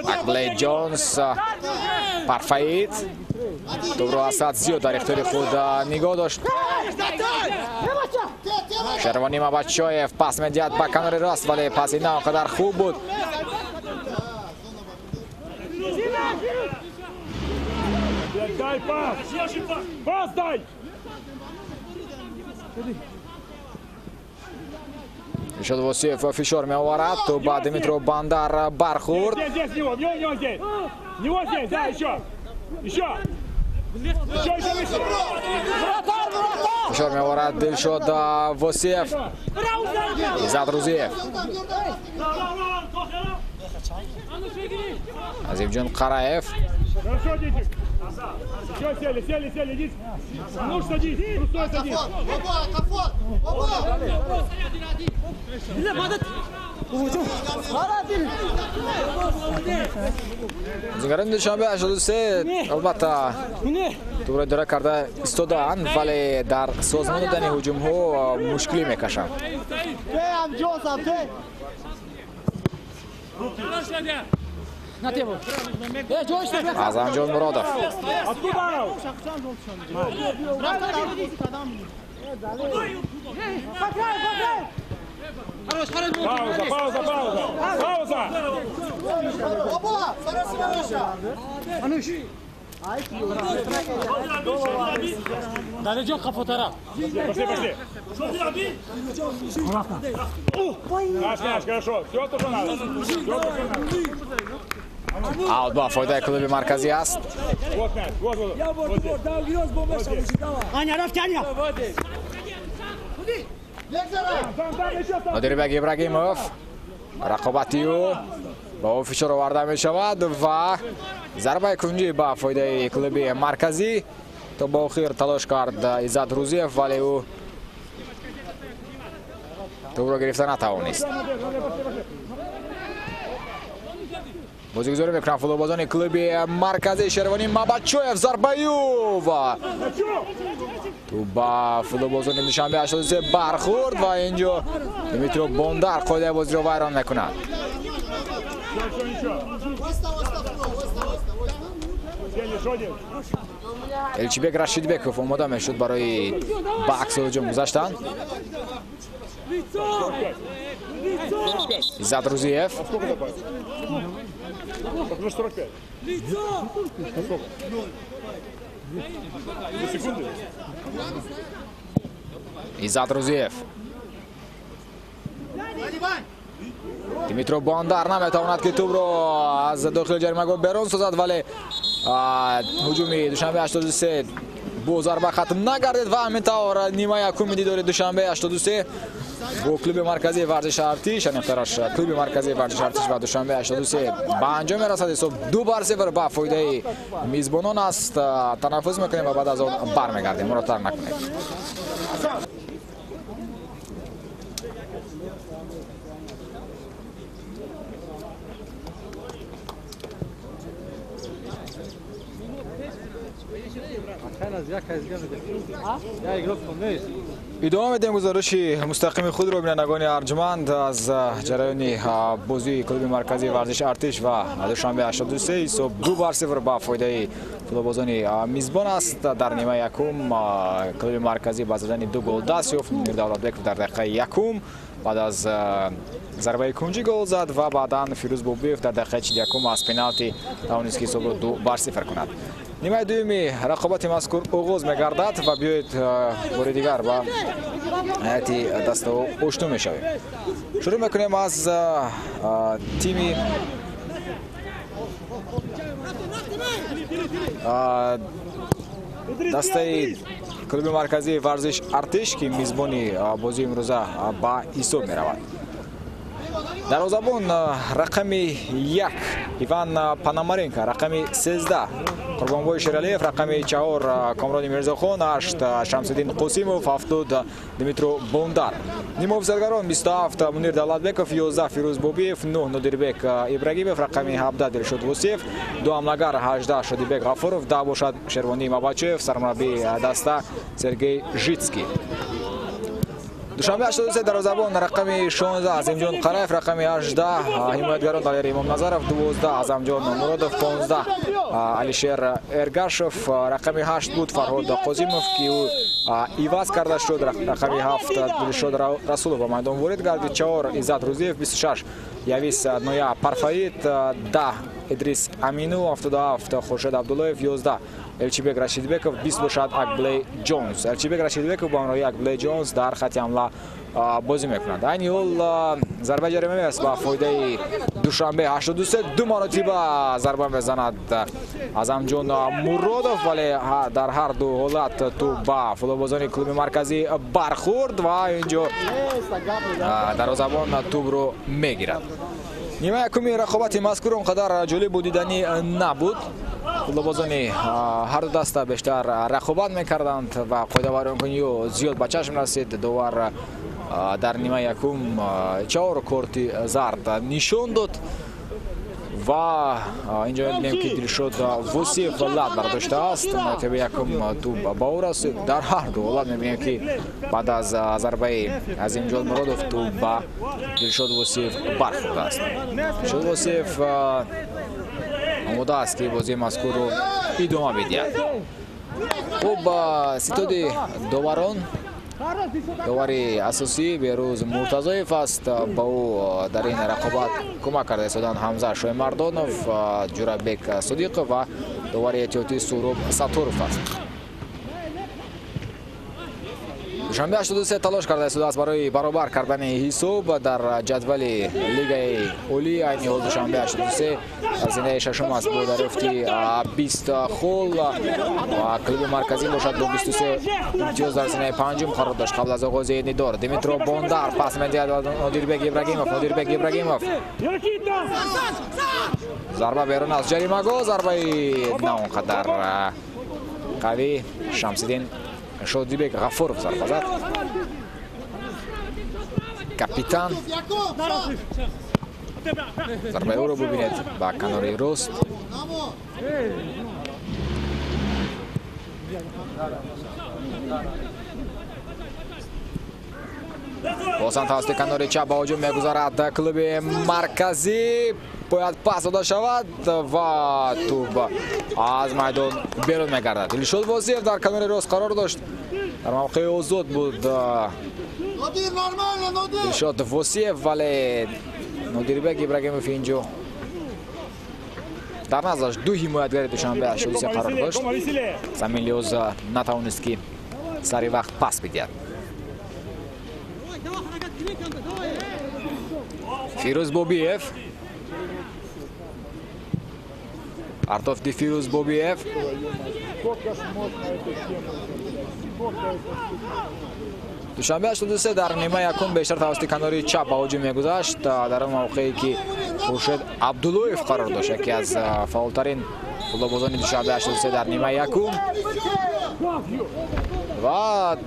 Маклей Ҷонс парфаид. Тӯбро аз сад зиёд дар ихтиёри худ нигоҳ дошт. Шервонӣ Мабачоев пас медиҳад ба канори рост, вале паси на он қадар хуб буд. Дай пас! Пас дай! Дилшод Восиев фишор меоварад, то ба Дмитро Бандар бархӯрд. Здесь, него, него здесь! Него здесь, да, еще! Еще! Еще, еще выше! Фишор меоварад Дилшод Восиев. Иззат Рузиев. Азимҷон Қараев. Хорошо, дети! Все, сели, сели, сели, идите. Ну, садись, Рустой садись. Бозингарони Душанбе 83 албатта тӯбро идора карда истодаанд, вале дар созмон додани ҳуҷумҳо мушкилӣ мекашанд. Азамҷон Муродов. Пауза, пауза, пауза. Пауза. Пошли, пошли. Наш мяч, хорошо. Все то, что надо. Все то, что надо. Аут ба фоидаи клуби марказӣ аст. Нодирбек Ибрагимов рақобати ӯ ба ӯ фишор оварда мешавад ва зарбаи кунҷӣ ба фоидаи клуби марказӣ. То ба охир талош кард Иззат Рузиев, вале ӯ тӯбро гирифта натавонист. Бозигузорӣ мекунанд футболбозони клуби марказии Шервонӣ Мабачоев. Зарбаю ва тӯб ба футболбозони Душанбе 83 бархӯрд ва инҷо Дмитро Бондар қоидаи бозиро вайрон мекунад. Элчибек Рашидбеков омода мешуд барои ба акси ҳуҷум гузаштан. Иззат Рузиев. Иззат Рузиев. Дмитро Бондар наметавонад ки тӯбро аз дохили ҷаримагоҳ берун созад, вале ҳуҷуми Душанбе 83 бо зарба хатм нагардид ва ҳамин тавр нимаи якуми дидори Душанбе 83 бо клуби марказии варзиши Артиш, яъне клуби марказии варзиши Артиш ва Душанбе 83 ба анҷом мерасад. Ҳисоб 2-0 ба фоидаи мизбонон аст. Танаффус мекунем ва баъд аз он бармегардем. Моро тарк накунед. Идома медиҳем гузориши мустақими худро бинандагони арҷманд аз ҷараёни бозии клуби марказии варзиши Артиш ва Душанбе 83. Ҳисоб 2-0 ба фоидаи футболбозони мизбон аст. Дар нимаи якум клуби марказӣ ба задани 2 гол даст ёфт. Мунир Давлатбеков дар дақиқаи якум баъд аз зарбаи кунҷӣ гол зад ва баъдан Фирӯз Бобиев дар дақиқаи 41 аз пеналти тавонист ки ҳисобро 2-0 кунад. Нимаи дуюми рақобати мазкур оғоз мегардад ва биёед бори дигар ба ҳайати дастаҳо ошно мешавем. Шурӯъ мекунем аз тими дастаи клуби марказии варзиш Артиш, ки мизбони бозии имрӯза ба ҳисоб меравад. Дарвозабон рақами 1 Иван Пономаренко, рақами 13 Қурбонбой Шералиев, рақами 4 Комрони Мирзохон, 8 Шамсиддин Қосимов, 7 Дмитро Бондар. Нимофсадгарон 27 Мунир Давлатбеков, 11 Фирӯз Бобиев, 9 Нодирбек Ибрагимов, рақами 17 Дилшод Вусиев, 2 ҳамлагар 18 Шодибек Ғафуров, 10 бошад Шервонӣ Мабачоев, сармураббии даста Сергей Житский. Душанбе 83 дарвозабон рақами 16 Азимҷон Қараев, рақами 18 ҳимоятгарон Далер Имомназаров, 12 Азамҷон Муродов, 15 Алишер Эргашев, рақами 8 буд Фарҳод Қозимов, ки ӯ иваз карда шуд, рақами 7 Дилшод Расулов ба майдон ворид гардид, 4 Иззат Рузиев, 26 Явис Ноя Парфаид, 10 Идрис Амину, 77 Хуршед Абдуллоев, 11 Элчибек Рашидбеков, 20 бошад Акблей Ҷонс. Элчибек Рашидбеков бо ҳамроҳии Акблей Ҷонс дар хати ҳамла бозӣ мекунад. Айни ҳол зарбаи ҷарима аст ба фоидаи Душанбе 83. Ду маротиба зарба мезанад Азамҷон Муродов, вале дар ҳар ду ҳолат тӯб ба футболбозони клуби марказӣ бархӯрд ва инҷо дарвозабон тӯбро мегирад. Нимаи якуми рақобати мазкур он қадар ҷолибу диданӣ набуд. Футболбозони ҳар ду даста бештар рақобат мекарданд ва қоидавайронкуниҳо зиёд ба чашм расид. Довар дар нимаи якум 4 корти зард нишон дод ва инҷо мебинем, ки Дилшод Вусиев лат бардоштааст. Маротибаи якум тӯб ба ӯ расид. Дар ҳар ду ҳолат мебинем, ки баъд аз зарбаи Азимҷон Муродов тӯб ба Дилшод Вусиев бархӯрдааст. Дилшод Вусиев омода аст, ки бозии мазкурро идома бидиҳад. Хуб, ситоди доварон, довари асосӣ Берӯз Муртазоев аст. Ба ӯ дар ин рақобат кӯмак карда истоданд Ҳамза Шоимардонов, Ҷурабек Содиқов ва довари эҳтиётӣ Суроб Сатторов аст. Душанбе 83 талош карда истодааст барои баробар кардани ҳисоб дар ҷадвали лигаи олӣ. Айни ҳол Душанбе 83 дар зинаи шашум аст бо дарёфти 20 хол ва клуби марказӣ бошад бо 23 имтиёз дар зинаи панҷум қарор дошт. Қабл аз оғози нидор Дмитро Бондар пас медиҳад Нодирбек Ибрагимов. Нодирбек Ибрагимов, зарба берун аз ҷаримагоҳ, зарбаи на он қадар қавӣ. Шамсиддин Шодибек Ғафуров зарба зад. Капитан зарбаи ӯро бубинед ба канори рост. Боз ҳам тавассути канори чап ба ҳуҷум мегузарад клуби марказӣ. Бояд пас дода шавад ва тӯб аз майдон берун мегардад. Дилшод Восиев дар канори рост қарор дошт. Дар мавқеи озод буд Дилшод Восиев, вале Нодирбек Ибрагимов инҷо дар наздаш ду ҳимоятгари Душанбе 83 қарор дошт. Замин лиҳоз натавонист, ки сари вақт пас бидиҳад. Фирӯз Бобиев, партофти Фирӯз Бобиев. Душанбе 83 дар нимаи якум бештар тавассути канори чап ба ҳуҷум мегузашт. Дар он мавқее ки Хуршед Абдуллоев қарор дошт, яке аз фаъолтарин футболбозони Душанбе 83 дар нимаи якум ва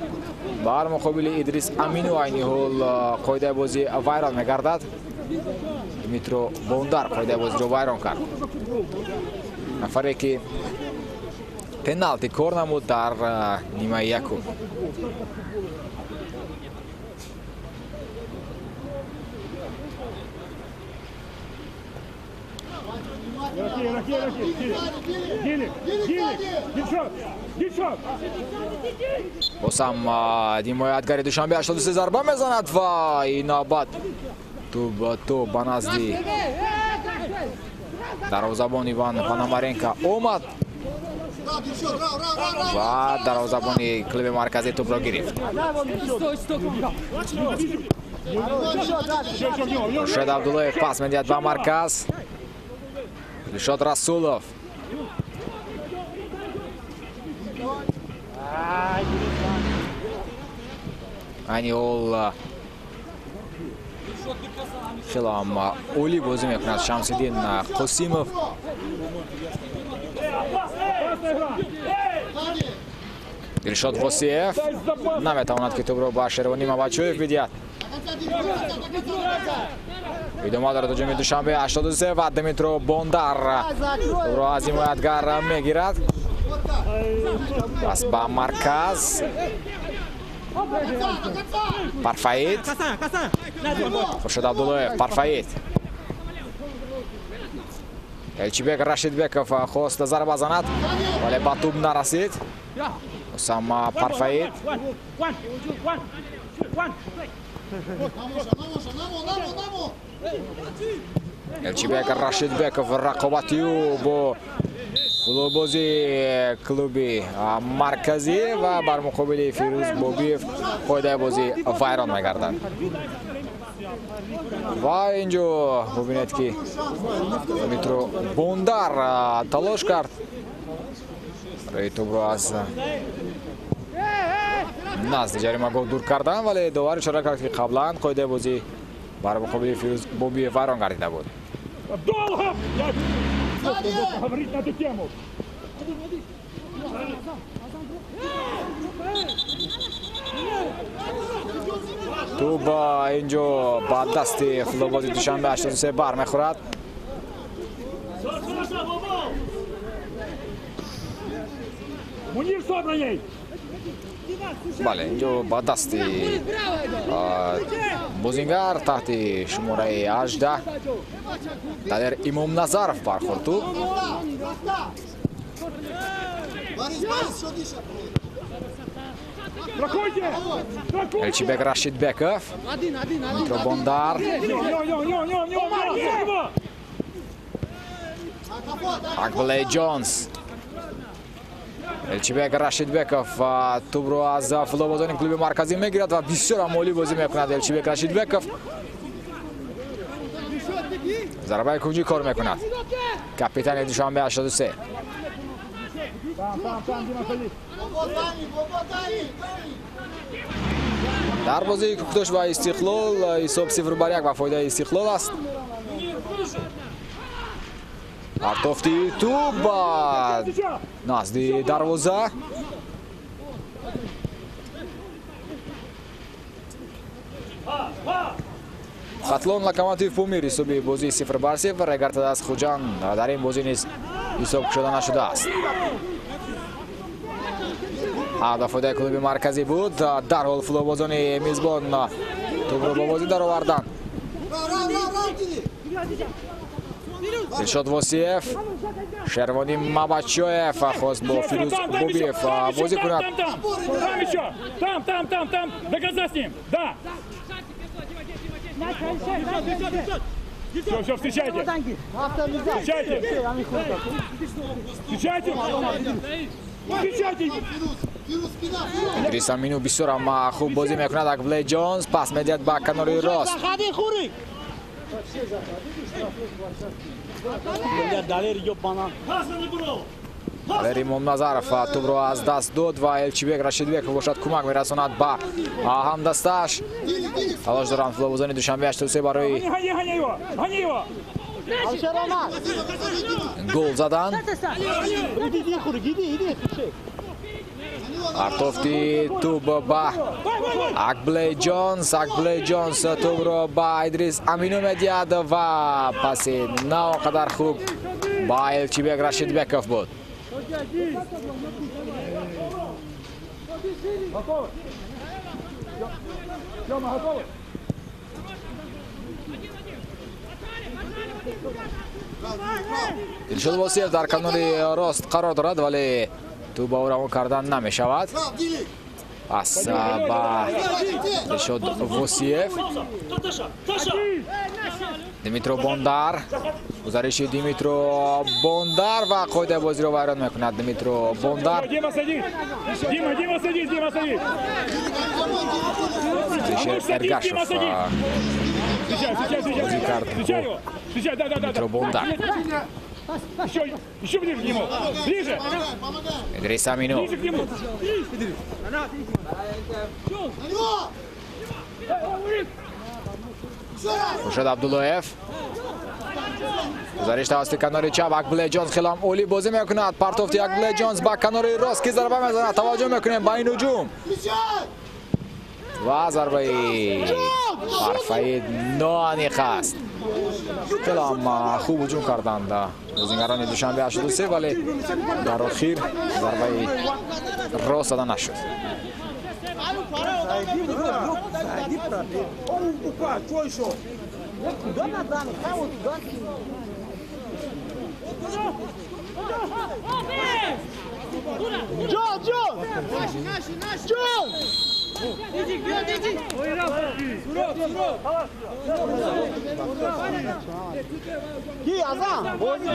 бар муқобили Идрис Амину айни ҳол қоидаи бозӣ вайрон мегардад. Дмитро Бондар қоидаи бозиро вайрон кард. Нафаре ки пеналти кор намуд дар нимаи якум. Боз ҳам ҳимоятгари Душанбе 83 зарба мезанад ва ин навбат тӯб ба назди дарвозабон Иван Пономаренко омад ва дарвозабони клуби марказӣ тӯбро гирифт. Хуршед Абдуллоев пас медиҳад ба марказ. Дилшод Расулов. Айни ҳол Хеле ҳам олӣ бозӣ мекунад Шамсиддин Қосимов. Дилшод Восиев наметавонад ки тӯбро ба Шервонӣ Мабачоев бидиҳад. Идома дорад ҳуҷуми Душанбе 83 ва Дмитро Бондар тӯбро аз ҳимоятгар мегирад. Пас ба марказ Парфаид. Хуршед Абдуллоев, Парфаид. Элчибек Рашидбеков хост зарба занад, вале ба тӯб нарасид. Усама Парфаид. Элчибек Рашидбеков рақобати ӯ бо футболбози клуби марказӣ ва бар муқобили Фирӯз Бобиев қоидаи бозӣ вайрон мегардад. Ва инҷо бубинед ки Дмитро Бондар талош кард рӯи тӯбро аз назди ҷаримагоҳ дур кардан, вале довар ишора кард ки қаблан қоидаи бозӣ бар муқобили Фирӯз Бобиев вайрон гардида буд. Говорить на эту тему. Тӯб инҷо ба дасти футболбози Душанбе 83 бар мехӯрад. Бале, инҷо ба дасти бозингар таҳти шумораи 18 Далер Имомназаров бархӯрд тӯб. Элчибек Рашидбеков, Дмитро Бондар. Акблей Ҷонс. Элчибек Рашидбеков тӯбро аз футболбозони клуби марказӣ мегирад ва бисёр ҳам олӣ бозӣ мекунад Элчибек Рашидбеков. Зарбаи кунҷӣ кор мекунад капитани Душанбе 83. Дар бозии Кӯктош ва Истиқлол ҳисоб 0-1 ба фоидаи Истиқлол аст. Партофти тӯб ба назди дарвоза. Хатлон Локомотив Помир ҳисоби бозии 0-0 регартад аз Хуҷанд. Дар ин бозӣ низ ҳисоб кушода нашудааст. Ба фоидаи клуби марказӣ буд. Дарҳол футболбозони мизбон тӯбро ба бозӣ дароварданд. Дилшод Восиев, Шервонӣ Мабачоев хост бо Фирӯз Бобиев бозӣ кунад. Там еще, там, там, там, там, до конца с ним, да. Все, все, встречайте. Встречайте. Встречайте. Встречайте. Идрис Амину бисёр ҳам хуб бозӣ мекунад. Акблей Ҷонс пас медиҳад ба канори рост. Далер Имомназаров тӯбро аз даст дод ва Элчибек Рашидбеков бошад кӯмак мерасонад ба ҳамдастааш. Талош доранд футболбозони Душанбе 83 барои гол задан. Партофти тӯб ба Акблей Ҷонс. Акблей Ҷонс тӯбро ба Идрис Амину медиҳад ва паси на он қадар хуб ба Элчибек Рашидбеков буд. Дилшод Восиев дар канори рост қарор дорад, вале тӯб ба ӯ равон кардан намешавад. Пас ба Дилшод Восиев. Дмитро Бондар. Гузариши Дмитро Бондар ва қоидаи бозиро вайрон мекунад Дмитро Бондар. Алишер Эргашев бозӣ кард бо Дмитро Бондар. Еще ближе к нему! Ближе! Идрис Амину. Ближе к нему! Хуршед Абдуллоев гузариш тавассути канори чап. Акблей Ҷонс хеле ҳам олӣ бозӣ мекунад. Партофти Акблей Ҷонс ба канори рост, ки зарба мезанад. Таваҷҷӯҳ мекунем ба ин ҳуҷум ва зарбаи ҳарфаи ноаниқ аст. Хеле ҳам хуб ҳуҷум карданд бозингарони Душанбе 83, вале дар охир зарбаи рост зада нашуд.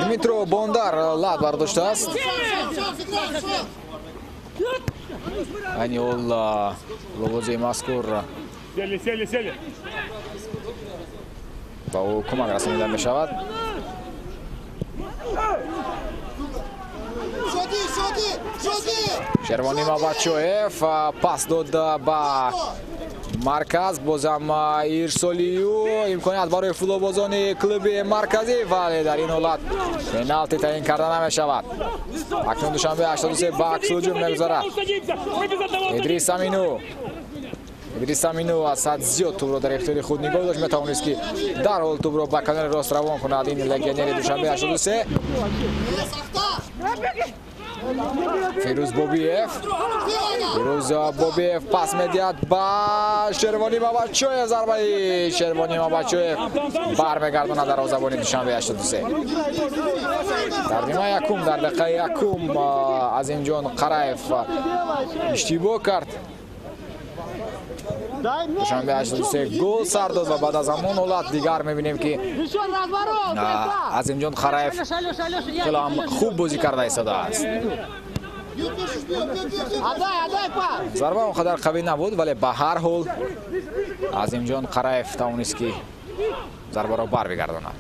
Дмитро Бондар лат бардоштааст. Айни ҳол ловозии мазкур ба ӯ кӯмак расонида мешавад. Шервони Мабачоев пас дод ба марказ, бозам ирсолию имконият барои футболбозони клуби марказӣ, вале дар ин ҳолат пеналти таъин карда намешавад. Акнун Душанбе 83 ба аксҳуҷум мегузарад. Идрис Амину аз ҳад зиёд тӯбро дар ихтиёри худ нигоҳ дошт, метавонист ки дарҳол тӯбро ба канори рост равон кунад. Ин легионери Душанбе 83. Фирӯз Бобиев пас медиҳад ба Шервони Мабачоев. Зарбаи Шервони Мабачоев бармегардонад дарвозабони Душанбе 83. Дар нимаи якум, дар дақиқаи якум Азимҷон Қараев иштибоҳ кард. Душанбе 83 гол сар дод ва баъд аз ҳамон ҳолат дигар мебинем ки Азимҷон Қараев хеле ҳам хуб бозӣ карда истодааст. Зарба он қадар қавӣ набуд, вале ба ҳар ҳол Азимҷон Қараев тавонист ки зарбаро барбигардонад.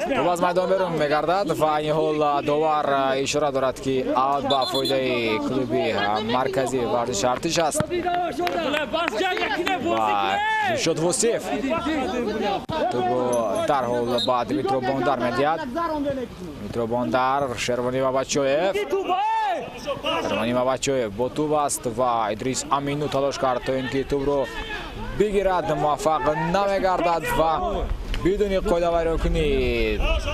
Тӯб аз майдон берун мегардад ва айни ҳол довар ишора дорад ки аут ба фоидаи клуби марказии варзиши Артиш аст. Ва Дилшод Восиев тӯбро дарҳол ба Дмитро Бондар медиҳад. Дмитро Бондар, Шервони Мабачоев. Шервони Мабачоев бо тӯб аст ва Идрис Амину талош кард то ин ки тӯбро бигирад, муваффақ намегардад ва бидуни қоидавайронкунӣ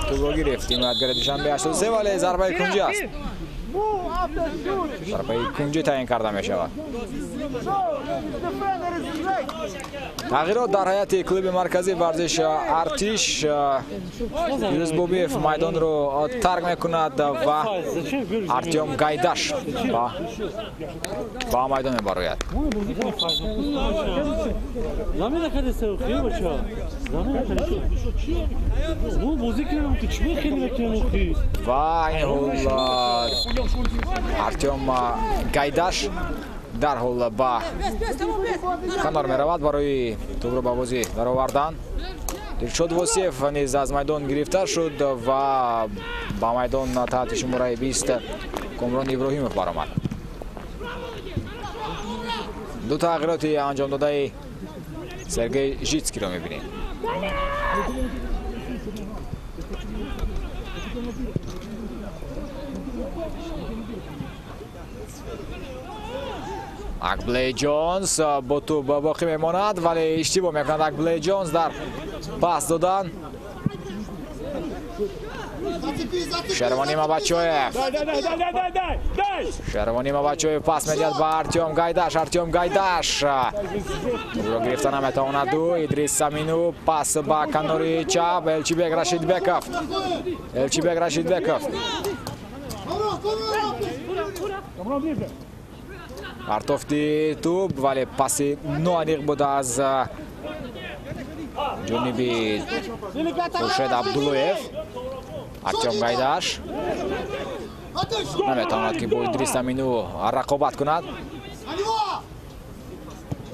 тӯбро гирифт. Ҳимоятгари Душанбе 83, вале зарбаи кунҷӣ аст. Зарбаи кунҷӣ таъин карда мешавад. Тағйирот дар ҳайати клуби марказии варзиши Артиш. Фирӯз Бобиев майдонро тарк мекунад ва Артём Гайдаш ба майдон мебарояд. Ва ин ҳол Артём Гайдаш дарҳол ба канор меравад барои тӯбро ба бозӣ даровардан. Дилшод Восиев низ аз майдон гирифта шуд ва ба майдон таҳти шумораи 20 Комрон Иброҳимов баромад. Ду тағйироти анҷомдодаи Сергей Житскиро мебинем. Акблей Ҷонс бо тӯб боқӣ мемонад, вале иштибоҳ мекунад Акблей Ҷонс дар пас додан. Шервони Мабачоев. Шервони Мабачоев пас медиҳад ба Артём Гайдаш. Артём Гайдаш тӯбро гирифта наметавонад. Идрис Амину пас ба канори чап. Элчибек Рашидбеков. Элчибек Рашидбеков. Партофти тӯб, вале паси ноаниқ буд аз ҷониби Хуршед Абдуллоев. Артём Гайдаш наметавонад, ки бо Идрис Амину рақобат кунад.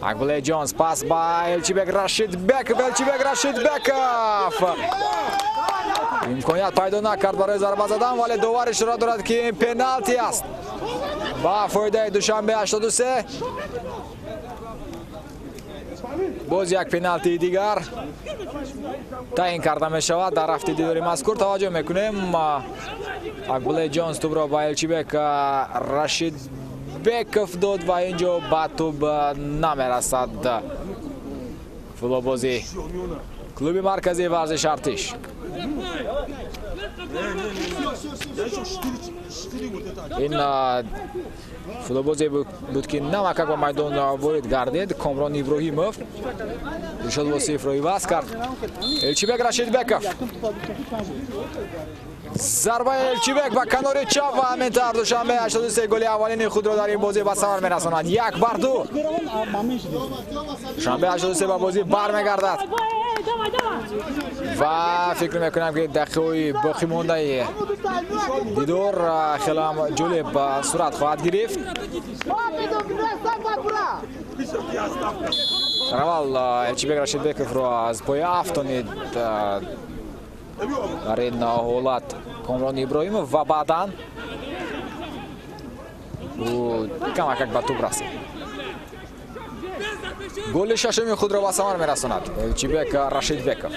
Акбуле Ҷонс, пас ба Элчибек Рашидбеков. Элчибек Рашидбеков имконият пайдо накард барои зарба задан, вале довар ишора дорад, ки пеналти аст ба фоидаи Душанбе 83. Боз як пеналтии дигар таъин карда мешавад дар рафти дидори мазкур. Таваҷҷӯҳ мекунем, Акбуле Ҷонс тӯбро ба Элчибек Рашидбеков дод ва ин ҷо ба тӯб намерасад футболбози клуби марказии варзиш Артиш. Ин футболбозе буд, ки намакак ба майдон ворид гардид. Комрон Иброҳимов Дилшод Восиевро иваз кард. Элчибек Рашидбеков, зарбаи Элчибек ба канори чап ва ҳамин тавр Душанбе 83 голи аввалини худро дар ин бозӣ ба самар мерасонад. 1-2. Душанбе 83 ба бозӣ бармегардад ва фикр мекунам, ки дақиқаҳои боқӣ мондаи дидор хеле ҳам ҷолиб сурат хоҳад гирифт. Аввал Элчибек Рашидбековро аз поя афтонид дар ин ҳолат Комрон Иброҳимов ва баъдан ӯ камакак ба тӯб расид. Голи шашуми худро ба самар мерасонад Элчибек Рашидбеков.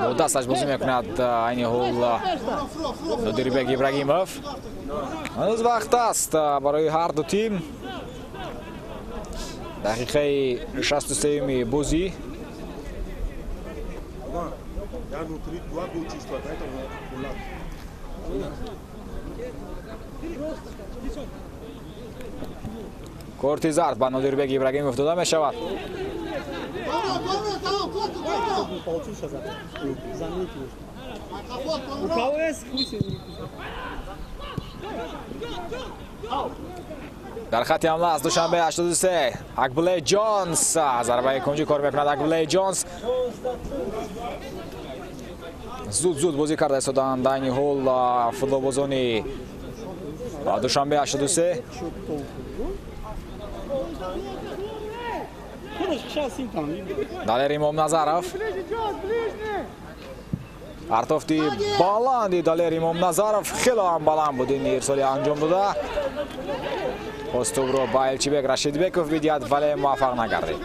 Бо дасташ бозӣ мекунад айни ҳол Нодирбек Ибрагимов. Ҳанӯз вақт аст барои ҳар ду тим. Дақиқаи 63-юми бозӣ. Корти зард ба Нодирбек Ибрагимов дода мешавад. Дар хати ҳамла аз Душанбе 83 Акбуле Ҷонс, зарбаи кунҷӣ кор мекунад Акбуле Ҷонс. Зуд зуд бозӣ карда истоданд айни ҳол футболбозони Душанбе 83. Далер Имомназаров, партофти баланди Далер Имомназаров хеле ҳам баланд буд. Ин ирсоли анҷом дода, хост тӯбро ба Элчибек Рашидбеков бидиҳад, вале муваффақ нагардид.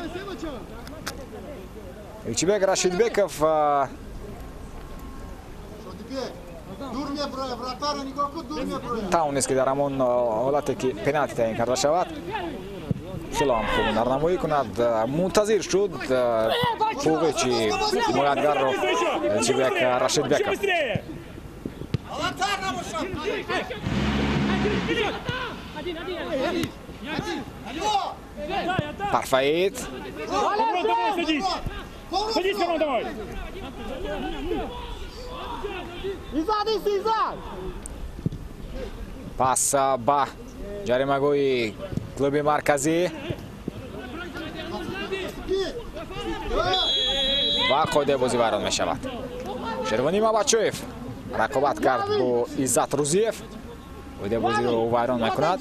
Элчибек Рашидбеков тавонист, ки дар ҳамон ҳолате, ки пеналти таъин карда шавад, хеле ҳам хуб ҳунарнамоӣ кунад. Мунтазир шуд Пуғичи ҳимоятгарро Элчибек Рашидбеков. Парфаид. Пас ба ҷаримагоҳи клуби марказӣ ва қоидаи бозӣ вайрон мешавад. Шервони Мабачоев рақобат кард бо Иззат Рузиев. Қоидаи бозиро ӯ вайрон мекунад.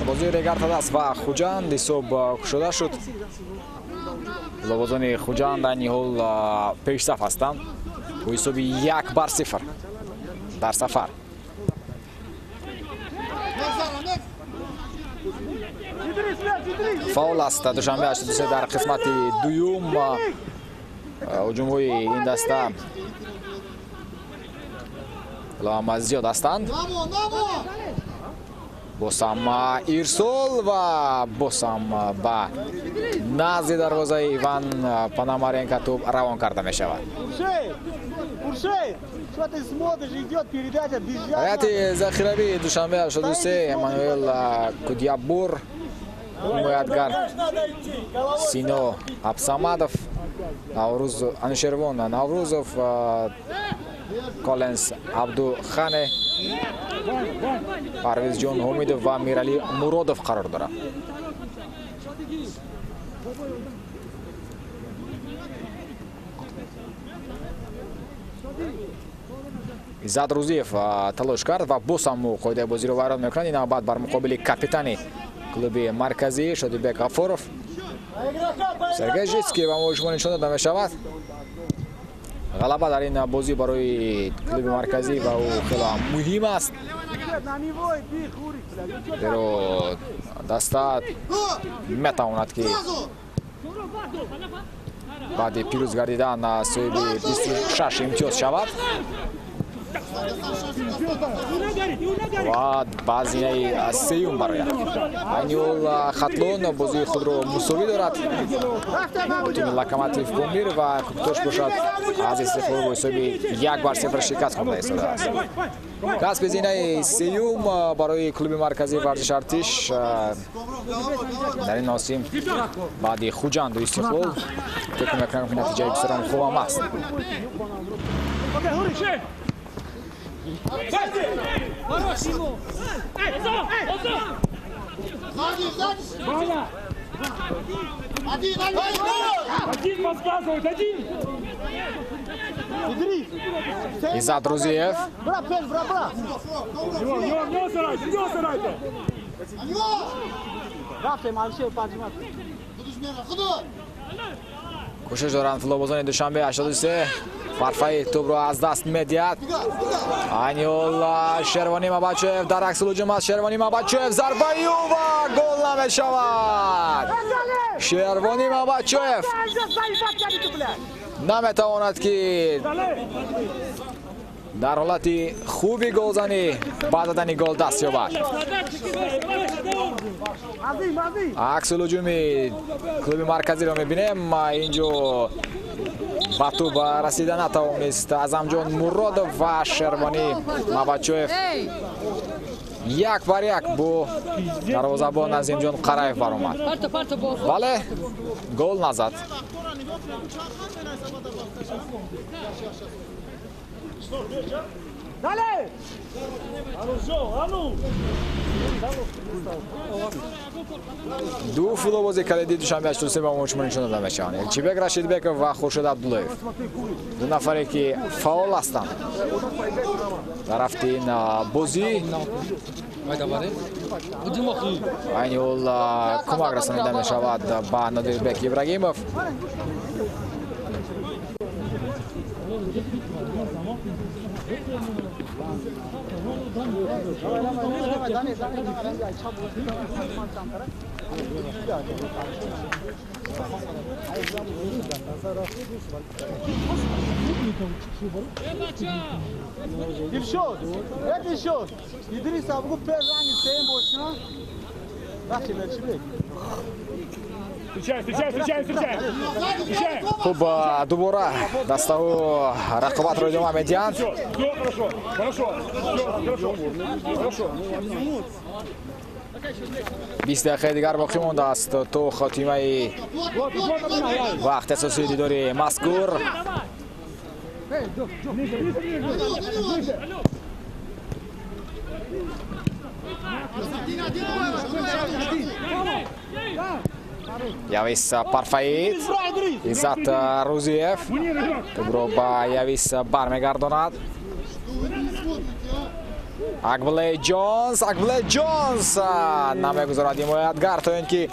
Бозии Регар-ТадАЗ ва Хуҷанд ҳисоб кушода шуд. Футболбозони Хуҷанд айни ҳол пешсаф ҳастанд бо ҳисоби 1-0 дар сафар. Фаул аст Душанбе 83 дар қисмати дуюм. Ҳуҷумҳои ин даста ҳоло зиёд ҳастанд. Босам ирсол ва босам ба назди дарвозаи Иван Пономаренко тӯб равон карда мешавад. Ҳайати захиравии Душанбе 83 Эммануэл Кудябур, ҳимоятгар Сино Абсамадов, Наврӯз Анушервон Наврӯзов, Коллинс Абдухане, Парвизҷон Ҳомидов ва Миралӣ Муродов қарор дорад. Иззат Рӯзиев талош кард ва боз ҳам ӯ қоидаи бозиро вайрон мекунад. Ин навбат бар муқобили капитани клуби марказӣ Шодибек Ғафуров. Сергей Житский ба мо шумо нишон дода мешавад. Ғалаба дар ин бозӣ барои клуби марказӣ ва ӯ хеле муҳим аст, зеро даста метавонад ки баъди пирӯз гардидан соҳиби 26 имтиёз шавад ва ба зинаи сеюм барояд. Айни ҳол Хатлон бозии худро мусовӣ дорад бо тими Локомотив Помир ва Куктош бошад аз Истиқлол бо ҳисоби 1-0 шикаст хӯрда истодааст. Касби зинаи сеюм барои клуби марказии варзиши Артиш дар ин мавсим баъди Хуҷанду Истиқлол фикр мекунам ки натиҷаи бисёрам хубам аст. Один подсказывает, один! Иззат Рӯзиев. Кӯшиш доранд футболбозони Душанбе 83 парфаи тӯбро аз даст медиҳад. Айни ҳол Шервонӣ Мабачоев дар акси ҳуҷум аст. Шервонӣ Мабачоев зарбаи ӯ ва гол намешавад. Шервонӣ Мабачоев наметавонад ки дар ҳолати хуби голзанӣ ба задани гол даст ёбад. Акси ҳуҷуми клуби марказиро мебинем. Инҷо ба тӯб расида натавонист Азамҷон Муродов ва Шервонӣ Мабачоев 1-1 бо дарвозабон Азимҷон Қараев баромад, вале гол назад. Ду футболбози калидии Душанбе 83 ба мо шумо нишон дода мешаванд. Элчибек Рашидбеков ва Хуршед Абдуллоев, ду нафаре ки фаъол ҳастанд дар рафти ин бозӣ. Айни ҳол кӯмак расонида мешавад ба Нодирбек Ибрагимов. Хуб, дубора дастаҳо рақобатро идома медиҳанд. 20 дақиқаи дигар боқӣ мондааст то хотимаи вақти асосии дидори мазкур. Явис Парфаид, Иззат Рӯзиев тӯбро ба Явис бармегардонад. Акблей Ҷонс, Акблей Ҷонс намегузорад ҳимоятгар то ин ки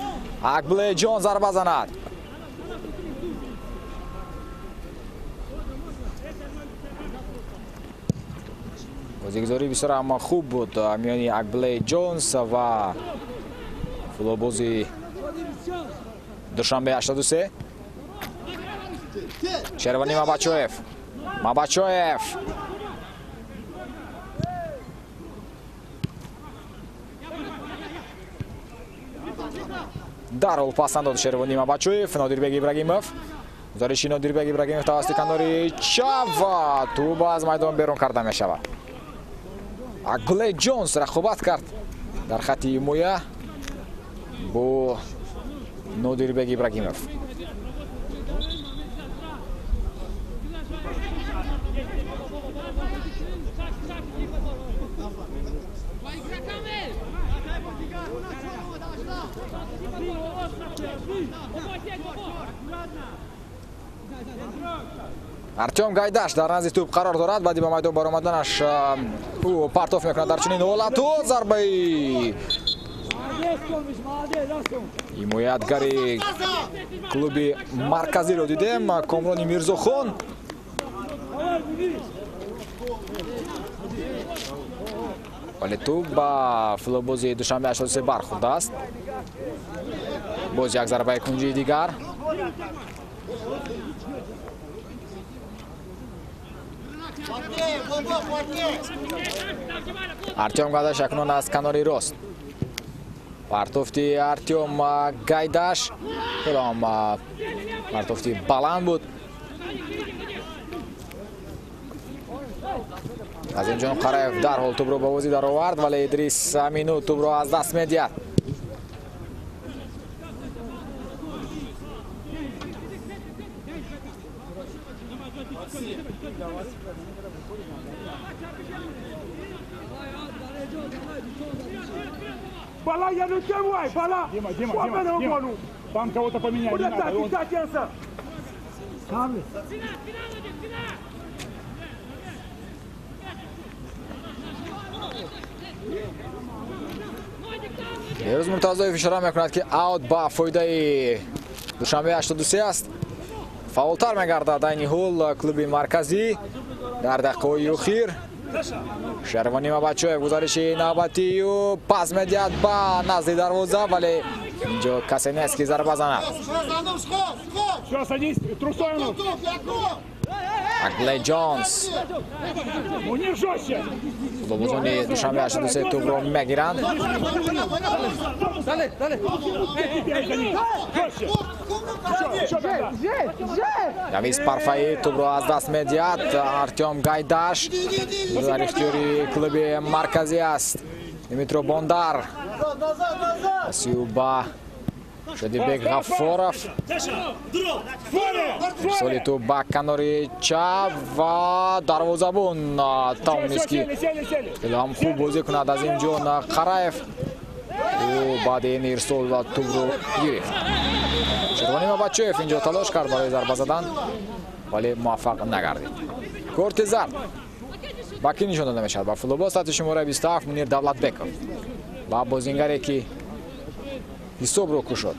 Акблей Ҷонс зарба занад. Бозигузорӣ бисёр ҳам хуб буд миёни Акблей Ҷонс ва футболбози Душанбе 83. Шервонӣ Мабачоев, Мабачоев дарҳол пас надод Шервонӣ Мабачоев. Нодирбек Ибрагимов, гузориши Нодирбек Ибрагимов тавассути канори чап ва тӯб аз майдон берун карда мешавад. Акблей Ҷонс рақобат кард дар хатти ҳимоя бо Нодирбек Ибрагимов. Артем Гайдаш дар назди тӯб қарор дорад. Баъди ба майдон баромаданаш ӯ партоф мекунад дар чунин ҳолату зарбаи ҳимоятгари клуби марказиро дидем, Комрони Мирзохон. Вале тӯб ба футболбози Душанбе 83 бархӯрдааст. Боз як зарбаи кунҷии дигар. Артем Гайдаш акнун аз канори рост. Партофти Артем Гайдаш хеле ҳам партофти баланд буд. Азимҷон Қараев дарҳол тӯбро ба бозӣ даровард, вале Идрис Амину тӯбро аз даст медиҳад. Бала, я не тевай, бала. Дима, Дима, Дима, Дима. Там кого-то поменяй, не надо. Он... Беҳрӯз Муртазоев ишора мекунад, ки аут ба фоидаи Душанбе 83 аст. Фаъолтар мегардад айни ҳол клуби марказӣ дар дақиқаҳои охир. Шервони Мабачоев гузариши навбатию пас медиҳад ба назди дарвоза, вале инҷо касе нест, ки зарба занад. Аглей Ҷонс. Футболбозони Душанбе 83 тӯбро мегиранд. Явиз Парфаи тӯбро аз даст медиҳад. Артем Гайдаш дар ихтиёри клуби марказӣ аст. Дмитро Бондар Сиюба Шодибек Ғаффоров. Ирсоли тӯб ба канори чап ва дарвозабон тавонист, ки хеле ҳам хуб бозӣ кунад Азимҷон Қараев. Ӯ баъди ин ирсол тӯбро гирифт. Шервони Мабачоев инҷо талош кард барои зарба задан, вале муваффақ нагардид. Корти зард ба кӣ нишон дода мешавад? Ба футболбоз таҳти шумораи 27 Мунир Давлатбеков, ба бозингаре, ки ҳисобро кушод.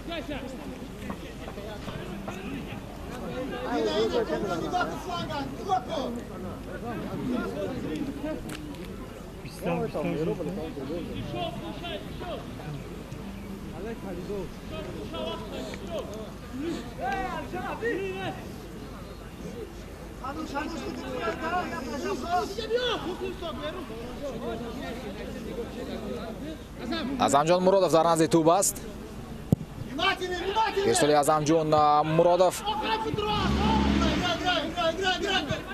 Азамҷон Муродов дар назди тӯб аст. Ирсоли Азамҷон Муродов.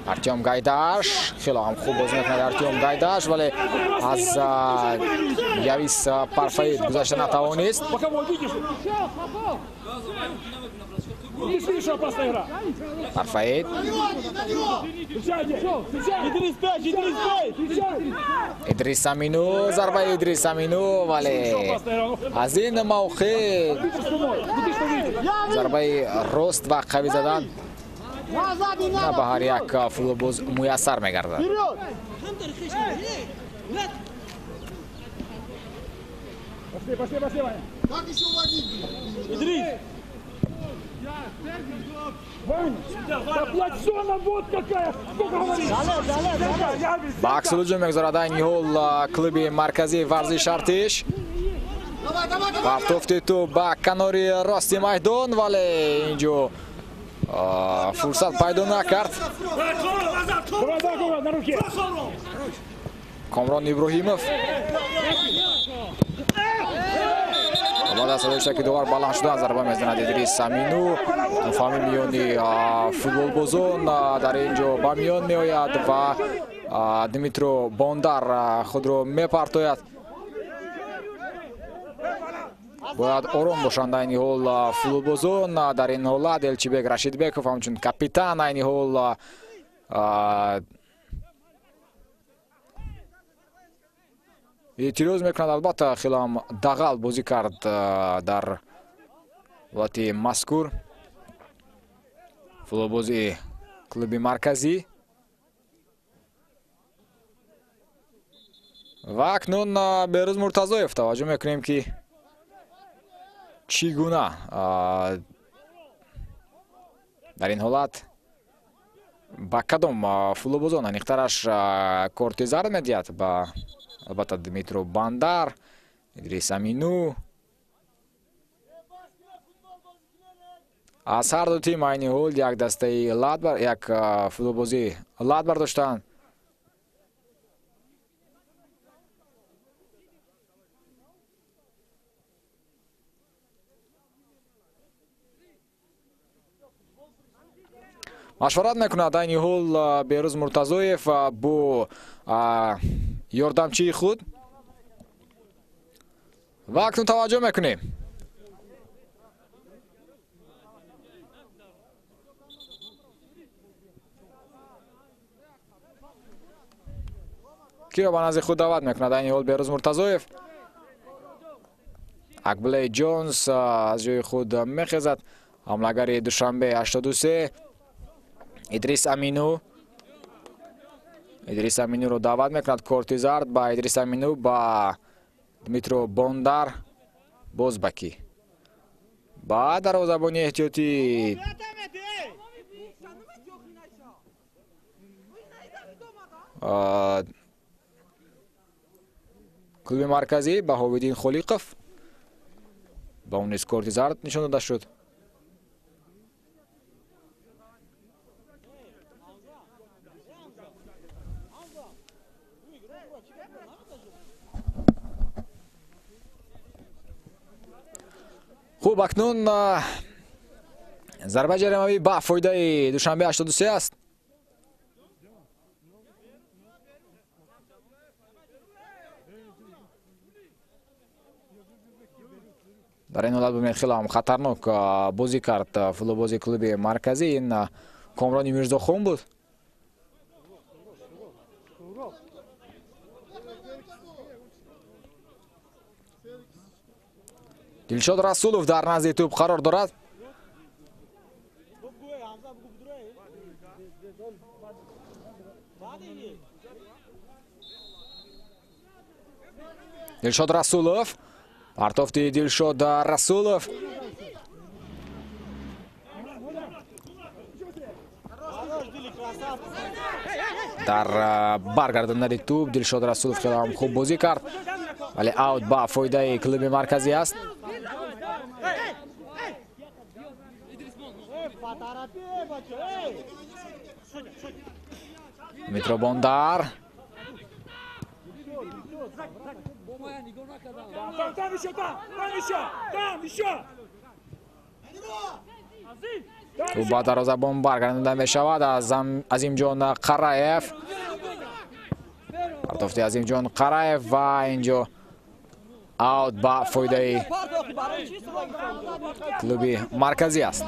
Артем Гайдаш хеле ҳам хуб бозӣ мекунад Артем Гайдаш, вале аз Явис Парфаид гузашта натавонист. Парфаид. Идрис Амину, зарбаи Идрис Амину, вале аз ин мавқеъ зарбаи рост ва қавӣ задан на ба ҳар як футболбоз муяссар мегардад. Ба аксулуҷум мегузарад айни ҳол клуби марказии варзиши Артиш. Партофти тӯб ба канори рости майдон, вале инҷо фурсат пайдо накард. Комрон Иброҳимов баъд аз садои ки довар баланд шудан зарба мезанад Идрис Амину. Нофаҳмӣ миёни футболбозон дар ин ҷо ба миён меояд ва Дмитро Бондар худро мепартояд. Бояд ором бошанд айни ҳол футболбозон. Дар ин ҳолат Элчибек Рашидбеков ҳамчун капитан айни ҳол эътироз мекунад. Албатта хеле ҳам дағал бозӣ кард дар ҳолати мазкур футболбози Клуби марказӣ. Ва акнун Беҳрӯз Муртазоев таваҷҷӯҳ мекунем, ки чӣ гуна дар ин ҳолат ба кадом футболбозон аниқтараш корти зард медиҳад. Ба албатта Дмитро Бандар, Идрис Амину. Аз ҳар ду тим айни ҳол як дастаи лат, як футболбозӣ лат бардоштанд. Машварат мекунад айни ҳол Беҳрӯз Муртазоев бо ёрдамчии худ. Ва акнун таваҷҷӯҳ мекунем. Киро ба назди худ даъват мекунад айни ҳол Беҳрӯз Муртазоев. Акблей Ҷонс аз ҷои худ мехезад. Ҳамлагари Душанбе 83 Идрис Амину. Идрис Аминуро даъват мекунад. Корти зард ба Идрис Амину, ба Дмитро Бондар, боз ба кӣ? Ба дарвозабони эҳтиётӣ клуби марказӣ Баҳовиддин Холиқов. Ба ӯ низ корти зард нишон дода шуд. Хуб, акнун зарбаи ҷаримавӣ ба фоидаи Душанбе 83 аст. Дар ин ҳолат бубинед, хеле ҳам хатарнок бозӣ кард футболбози клуби марказӣ. Ин Комрони Мирзохон буд. Дилшод Расулов дар назди тӯб қарор дорад. Дилшод Расулов. Партофти Дилшод Расулов. Дар баргардондани тӯб Дилшод Расулов хеле ҳам хуб бозӣ кард, вале аут ба фоидаи клуби марказӣ аст. Дмитро Бондар. Тӯб ба дарвозабон баргардонда мешавад аз Азимҷон Қараев. Партофти Азимҷон Қараев ва инҷо аут ба фоидаи клуби марказӣ аст.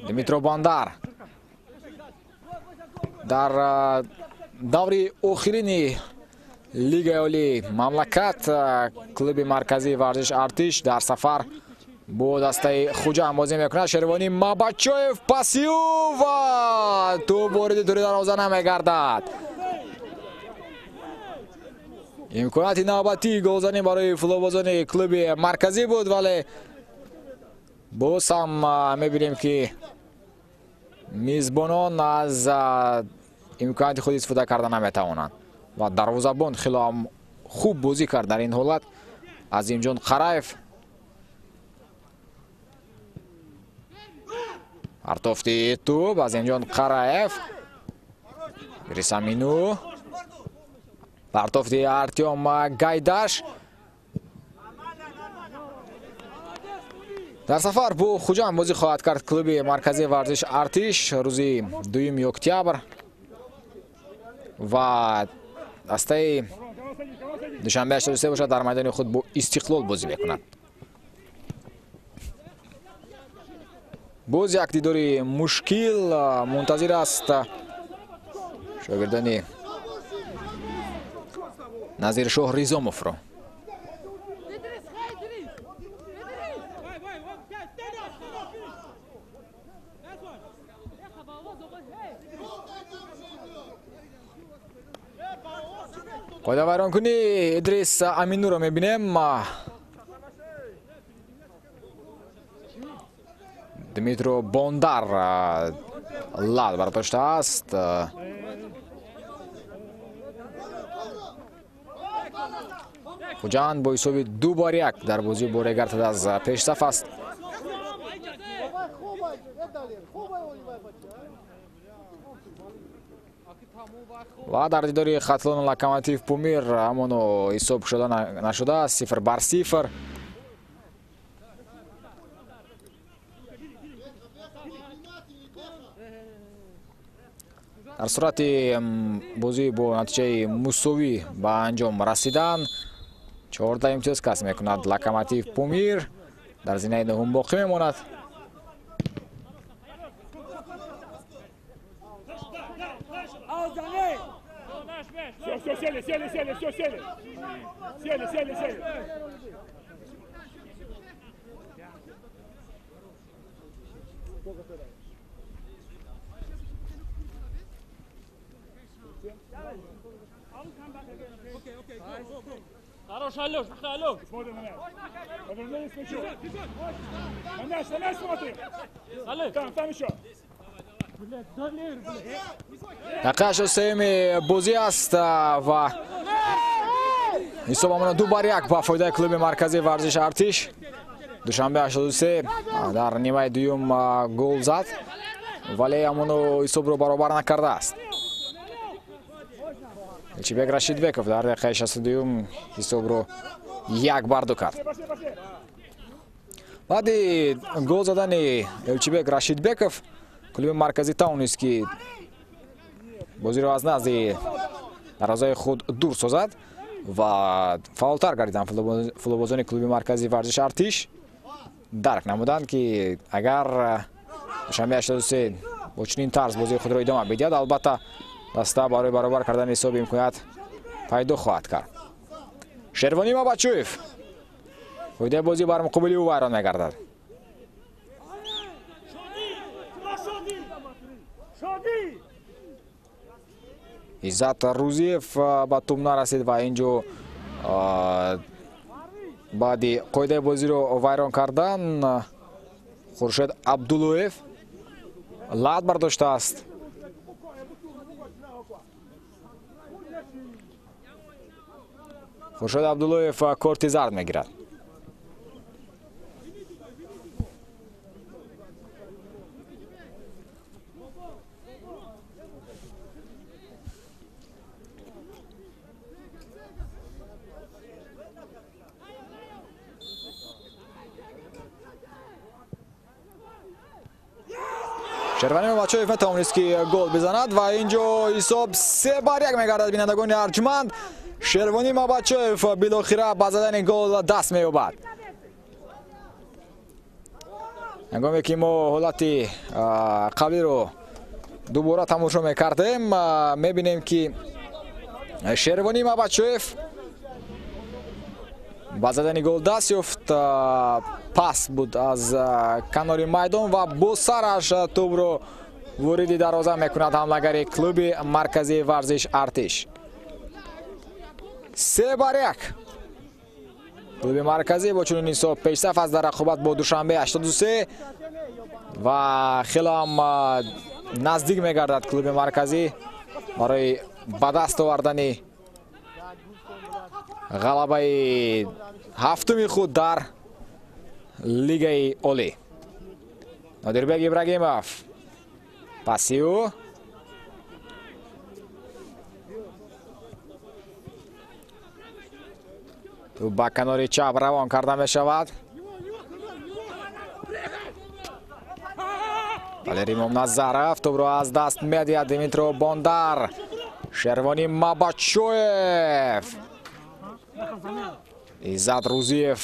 Дмитро Бандар дар даври охирини Лигаи олии мамлакат клуби марказии варзиш Артиш дар сафар бо дастаи Хуҷанд бозӣ мекунад. Шервонӣ Мабачоев пасиу ва тӯб вориди дури дарвоза намегардад. Имконияти навбатии голзанӣ барои футболбозони клуби марказӣ буд, вале боз ҳам мебинем, ки мизбонон аз имконияти худ истифода карда наметавонанд ва дарвозабон хеле ҳам хуб бозӣ кард дар ин ҳолат Азимҷон Қараев. Партофти тӯб Азимҷон Қараев, Идрис Амину, партофти Артём Гайдаш. Дар сафар бо Хуҷанд бозӣ хоҳад кард клуби марказии варзиш Артиш рӯзи 2 октябр ва дастаи Душанбе 83 бошад дар майдони худ бо Истиқлол бозӣ мекунад. Боз як дидори мушкил мунтазир аст шогирдони Назиршоҳ Ризомовро. Қоидавайронкунӣ Идрис Аминуро мебинем. Дмитро Бондар лат бардоштааст. Хуҷанд бо ҳисоби 2-1 дар бозии борегартад аз пешсаф аст. Ва дар дидори Хатлон Локомотив Пумир ҳамоно ҳисоб шуда нашудааст, 0-0. Дар сурати бозӣ бо натиҷаи мусовӣ ба анҷом расидан 14 имтиёз касб мекунад Локомотив Пумир, дар зинаи нуҳум боқӣ мемонад. Все, сели, сели, сели, все, сели. Сели, сели, сели. Хорош, Алёш, Алёш. Смотрим на мяч. Повернулись к мячу. На мяч смотрим. Там, там еще. Дақиқаи 63 бозӣ аст ва ҳисобамона 2-1 ба фоидаи клуби марказии варзиш Артиш. Душанбе 83 дар нимаи дуюм гол зад, вале ҳамоно ҳисобро баробар накардааст. Элчибек Рашидбеков дар дақиқаи 62 ҳисобро 1-2 кард. Баъди гол задани Элчибек Рашидбеков клуби марказӣ тавонист ки бозиро аз назди дарвозаи худ дур созад ва фаъолтар гардиданд. Футболбозони клуби марказии варзиш Артиш дарк намуданд, ки агар Душанбе 83 бо чунин тарз бозии худро идома бидиҳад, албатта даста барои баробар кардани ҳисоб имконият пайдо хоҳад кард. Шервонӣ Мабачӯев фоидаи бозӣ бар муқобили ӯ вайрон мегардад. Иззат Рузиев ба тӯб нарасид ва инҷо баъди қоидаи бозиро вайрон кардан Хуршед Абдуллоев лат бардоштааст. Хуршед Абдуллоев корти зард мегирад. Шервонӣ Мабачоев метавонист ки гол бизанад ва инҷо ҳисоб 3-1 мегардад. Бинандагони арҷманд, Шервонӣ Мабачоев билохира ба задани гол даст меёбад. Ҳангоме ки мо ҳолати қаблиро дубора тамошо мекардем, мебинем ки Шервонӣ Мабачоев ба задани гол даст ёфт. Пас буд аз канори майдон ва бо сараш тӯбро вориди дарвоза мекунад ҳамлагари клуби марказии варзиш Артиш. 3-1. Клуби марказӣ бо чунин ҳисоб пешсаф аст дар рақобат бо Душанбе 83 ва хеле ҳам наздик мегардад клуби марказӣ барои ба даст овардани ғалабаи ҳафтуми худ дар лигаи олӣ. Нодирбек Ибрагимов паси ӯ тӯб ба канори чап равон карда мешавад. Валерий Момназаров тӯбро аз даст медиҳад. Дмитро Бондар, Шервонӣ Мабачоев, Иззат Рузиев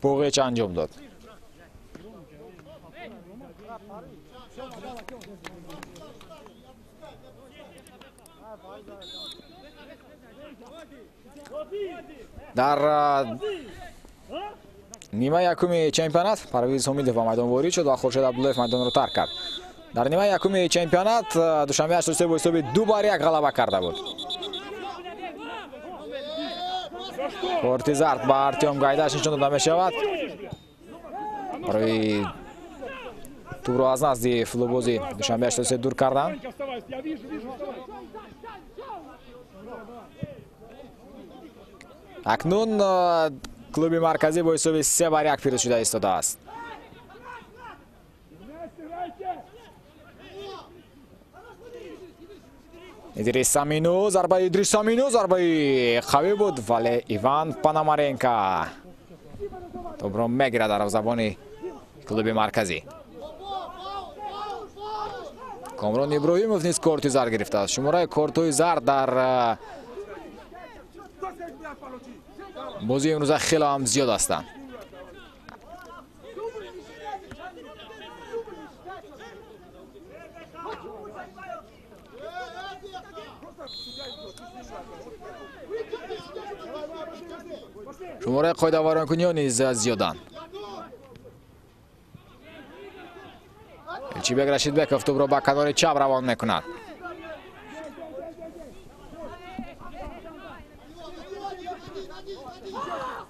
поғеч анҷом дод. Дар нимаи якуми чемпионат Парвиз Ҳомидов ба майдон ворид шуд ва Хуршед Абдуллоев майдонро тарк кард. Дар нимаи якуми чемпионат Душанбе 83 бо ҳисоби 2-1 ғалаба карда буд. Корти зард ба Артем Гайдаш нишон дода мешавад. Барои тӯбро аз назди футболбози Душанбе 83 дур кардан. Акнун клуби марказӣ бо ҳисоби 3-1 пирӯз шуда истодааст. Идрис Амину, зарбаи Идрис Амину, зарбаи қавӣ буд, вале Иван Пономаренко тӯбро мегирад дарвозабони клуби марказӣ. Комрон Иброҳимов низ корти зард гирифтааст. Шумораи кортҳои зард дар бозии имрӯза хеле ҳам зиёд ҳастанд. Шумораи қоидавайронкуниҳо низ зиёданд. Элчибек Рашидбеков тӯбро ба канори чап равон мекунад.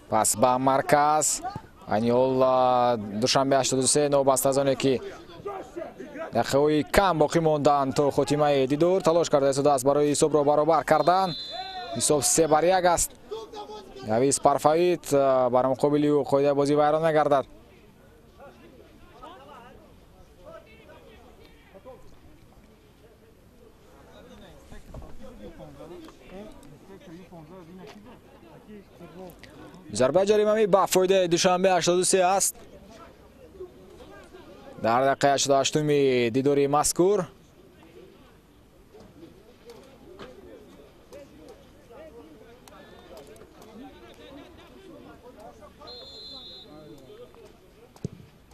Пас ба марказ. Айни ҳол Душанбе 83 новобаста аз оне ки дақиқаҳои кам боқӣ монданд то хотимаи дидор, талош карда истодааст барои ҳисобро баробар кардан. Ҳисоб 3-1 аст. Явиз Парфавит бар муқобили ӯ қоидаи бозӣ вайрон мегардад. Зарбаи ҷаримавӣ ба фоидаи Душанбе 83 аст. Дар дақиқаи 88-уми дидори мазкур.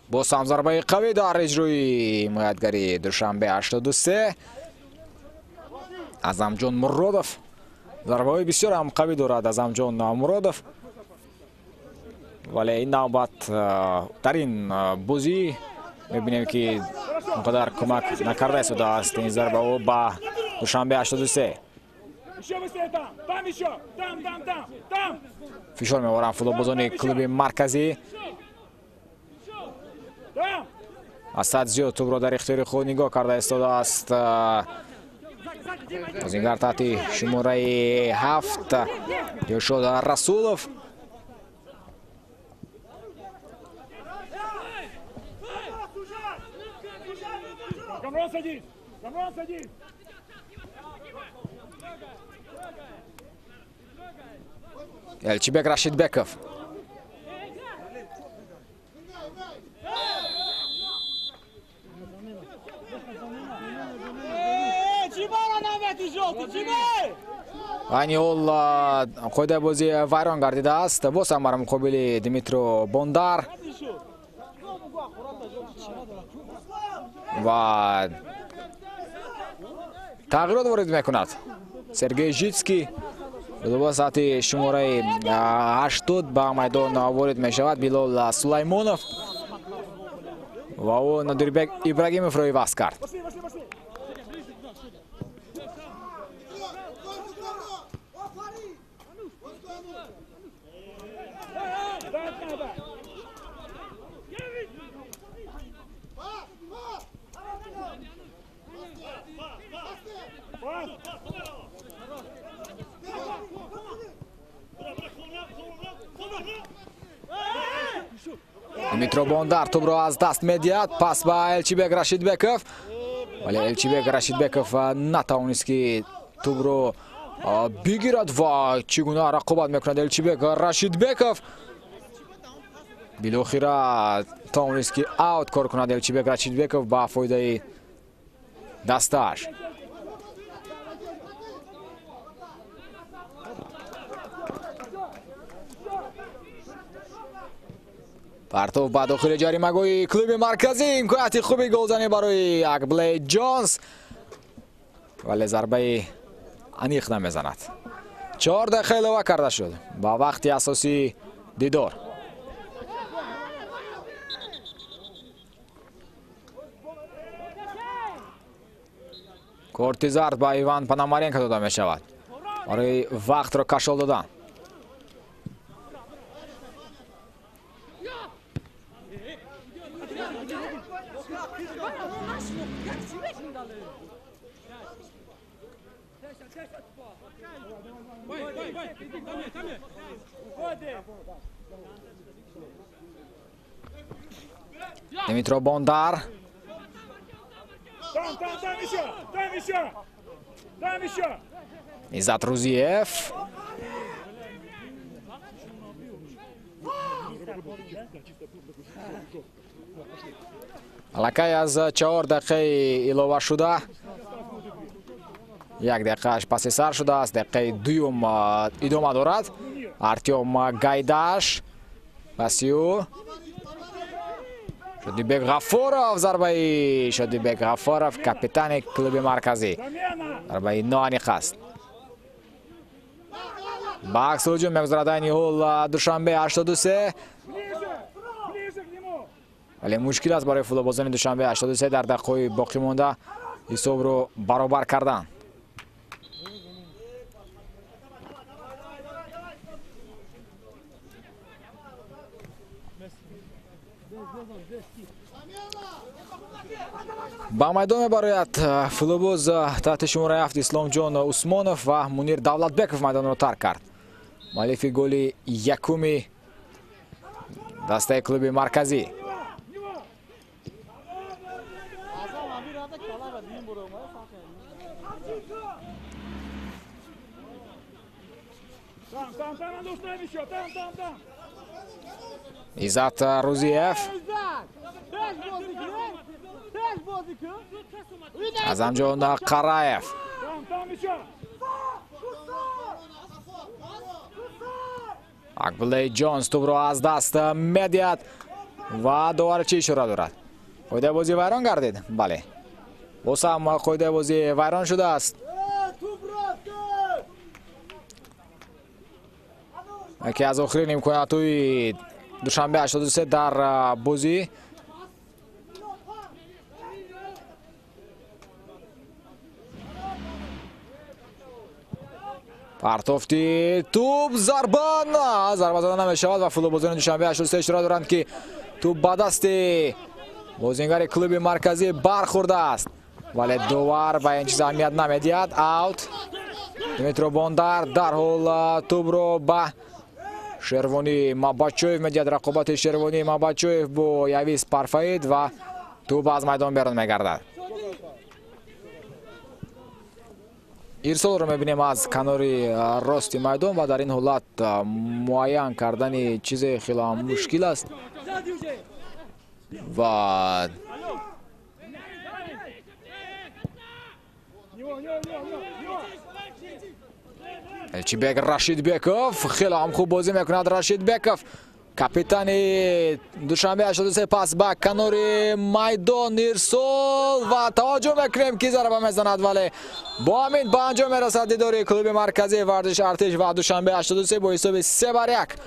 Боз ҳам зарбаи қавӣ дар иҷрои ҳимоятгари Душанбе 83. Азамҷон Муродов зарбаҳои бисёр ҳам қавӣ дорад Азамҷон Муродов. Вале ин навбат дар ин бозӣ мебинем ки он қадар кӯмак накарда истодааст ин зарбаҳо ба Душанбе 83. Фишор меоваранд футболбозони клуби марказӣ. Асад зиёд тӯбро дар ихтиёри худ нигоҳ карда истодааст. Бозингар таҳти шумораи 7 Дилшод Расулов. Элчибек Рашидбеков. Айни ҳол қоидаи бозӣ вайрон гардидааст. Боз ҳам бар муқобили Дмитро Бондар ва тағйирот ворид мекунад. Сергей Житский ба саати шумораи 80 ба майдон ворид мешавад. Билол Сулаймонов ва ӯ Нодирбек Ибрагимовро иваз кард. Дмитро Бондар тӯбро аз даст медиҳад. Пас ба Элчибек Рашидбеков, вале Элчибек Рашидбеков натавонист ки тӯбро бигирад ва чӣ гуна рақобат мекунад Элчибек Рашидбеков. Билохира тавонист ки аут кор кунад Элчибек Рашидбеков ба фоидаи дастааш. Партов ба дохили ҷаримагоҳи клуби марказӣ. Имконияти хуби голзанӣ барои Акблей Ҷонс, вале зарбаи аниқ намезанад. 4 дақиқа илова карда шуд ба вақти асосии дидор. Корти зард ба Иван Пономаренко дода мешавад барои вақтро кашол додан. Дмитро Бондар. Там, там, там еще! Там еще! Там еще! Иззат Рузиев. Аллакай аз 4 дақиқаи иловашуда 1 дақиқааш паси сар шудааст. Дақиқаи дуюм идома дорад. Артём Гайдаш паси ӯ Шодибек Ғафуров, зарбаи Шодибек Ғафуров, капитани клуби марказӣ. Зарбаи ноаниқ аст. Ба акси ҳуҷум мегузарад айни ҳол Душанбе 83. Вале мушкил аст барои футболбозони Душанбе 83 дар дақиқаҳои боқӣ монда ҳисобро баробар кардан. Ба майдон мебарояд футболбоз таҳти шумораи 7 Исломҷон Усмонов ва Мунир Давлатбеков майдонро тарк кард. Муаллифи голи якуми дастаи клуби марказӣ. Иззат Рузиев. Азамҷон Қараев. Акбуллаи Ҷонс тӯбро аз даст медиҳад ва довар чӣ ишора дорад? Қоидаи бозӣ вайрон гардид? Бале. Боз ҳам қоидаи бозӣ вайрон шудааст. Яке аз охирин имкониятҳои Душанбе 83 дар бозӣ. Партофти тӯб, зарба на, зарба зада намешавад ва футболбозони Душанбе 83 ишора доранд, ки тӯб ба дасти бозингари клуби марказӣ бархӯрдааст, вале довар ба ин чиз аҳамият намедиҳад. Аут. Дмитро Бондар дарҳол тӯбро ба Шервонӣ Мабачоев медиҳад. Рақобати Шервонӣ Мабачоев бо Явиз Парфаид ва тӯб аз майдон берун мегардад. Ирсолро мебинем аз канори рости майдон ва дар ин ҳолат муайян кардани чизе хеле мушкил аст ва Элчибек Рашидбеков хеле ҳам хуб бозӣ мекунад. Рашидбеков, капитани Душанбе 83, пас ба канори майдон ирсол ва таваҷҷӯҳ мекунем, ки зарба мезанад, вале бо ҳамин ба анҷом мерасад дидори клуби марказии варзиш Артиш ва Душанбе 83 бо ҳисоби 3-1.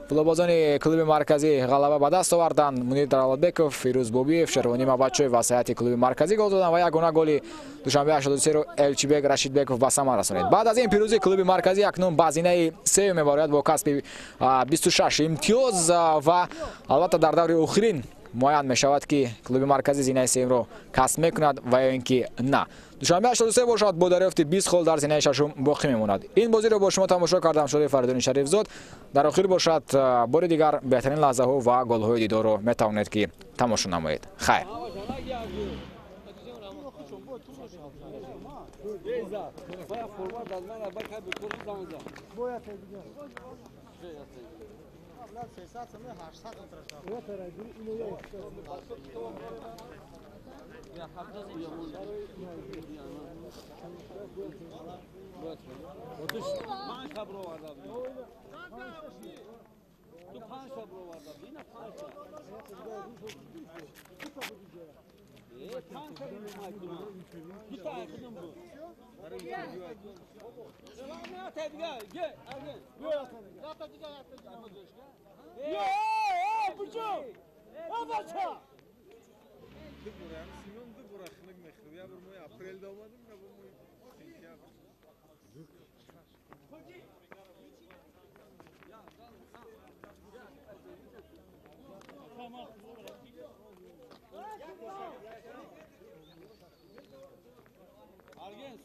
Футболбозони клуби марказӣ ғалаба ба даст оварданд. Мунир Давлатбеков, Фирӯз Бобиев, Шервонӣ Мабачоев ва саятӣ клуби марказӣ гол доданд ва ягона голи Душанбе 83-ро Элчибек Рашидбеков ба самар расонид. Баъд аз ин пирӯзӣ клуби марказӣ акнун ба зинаи сеюм мебарояд бо касби 26 имтиёз ва албатта дар даври охирин муайян мешавад, ки клуби марказӣ зинаи сеюмро касб мекунад ва ё ин ки на. Душанбе 83 бошад бо дарёфти 20 хол дар зинаи шашум боқӣ мемонад. Ин бозиро бо шумо тамошо кардам, шоди Фаридуни Шарифзод. Дар охир бошад бори дигар беҳтарин лаҳзаҳо ва голҳои дидорро метавонед, ки тамошо намоед. Хайр.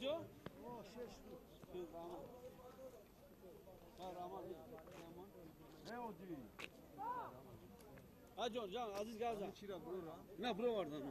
Все? Ҷон, ҷон, азиз газа. На, бировардан.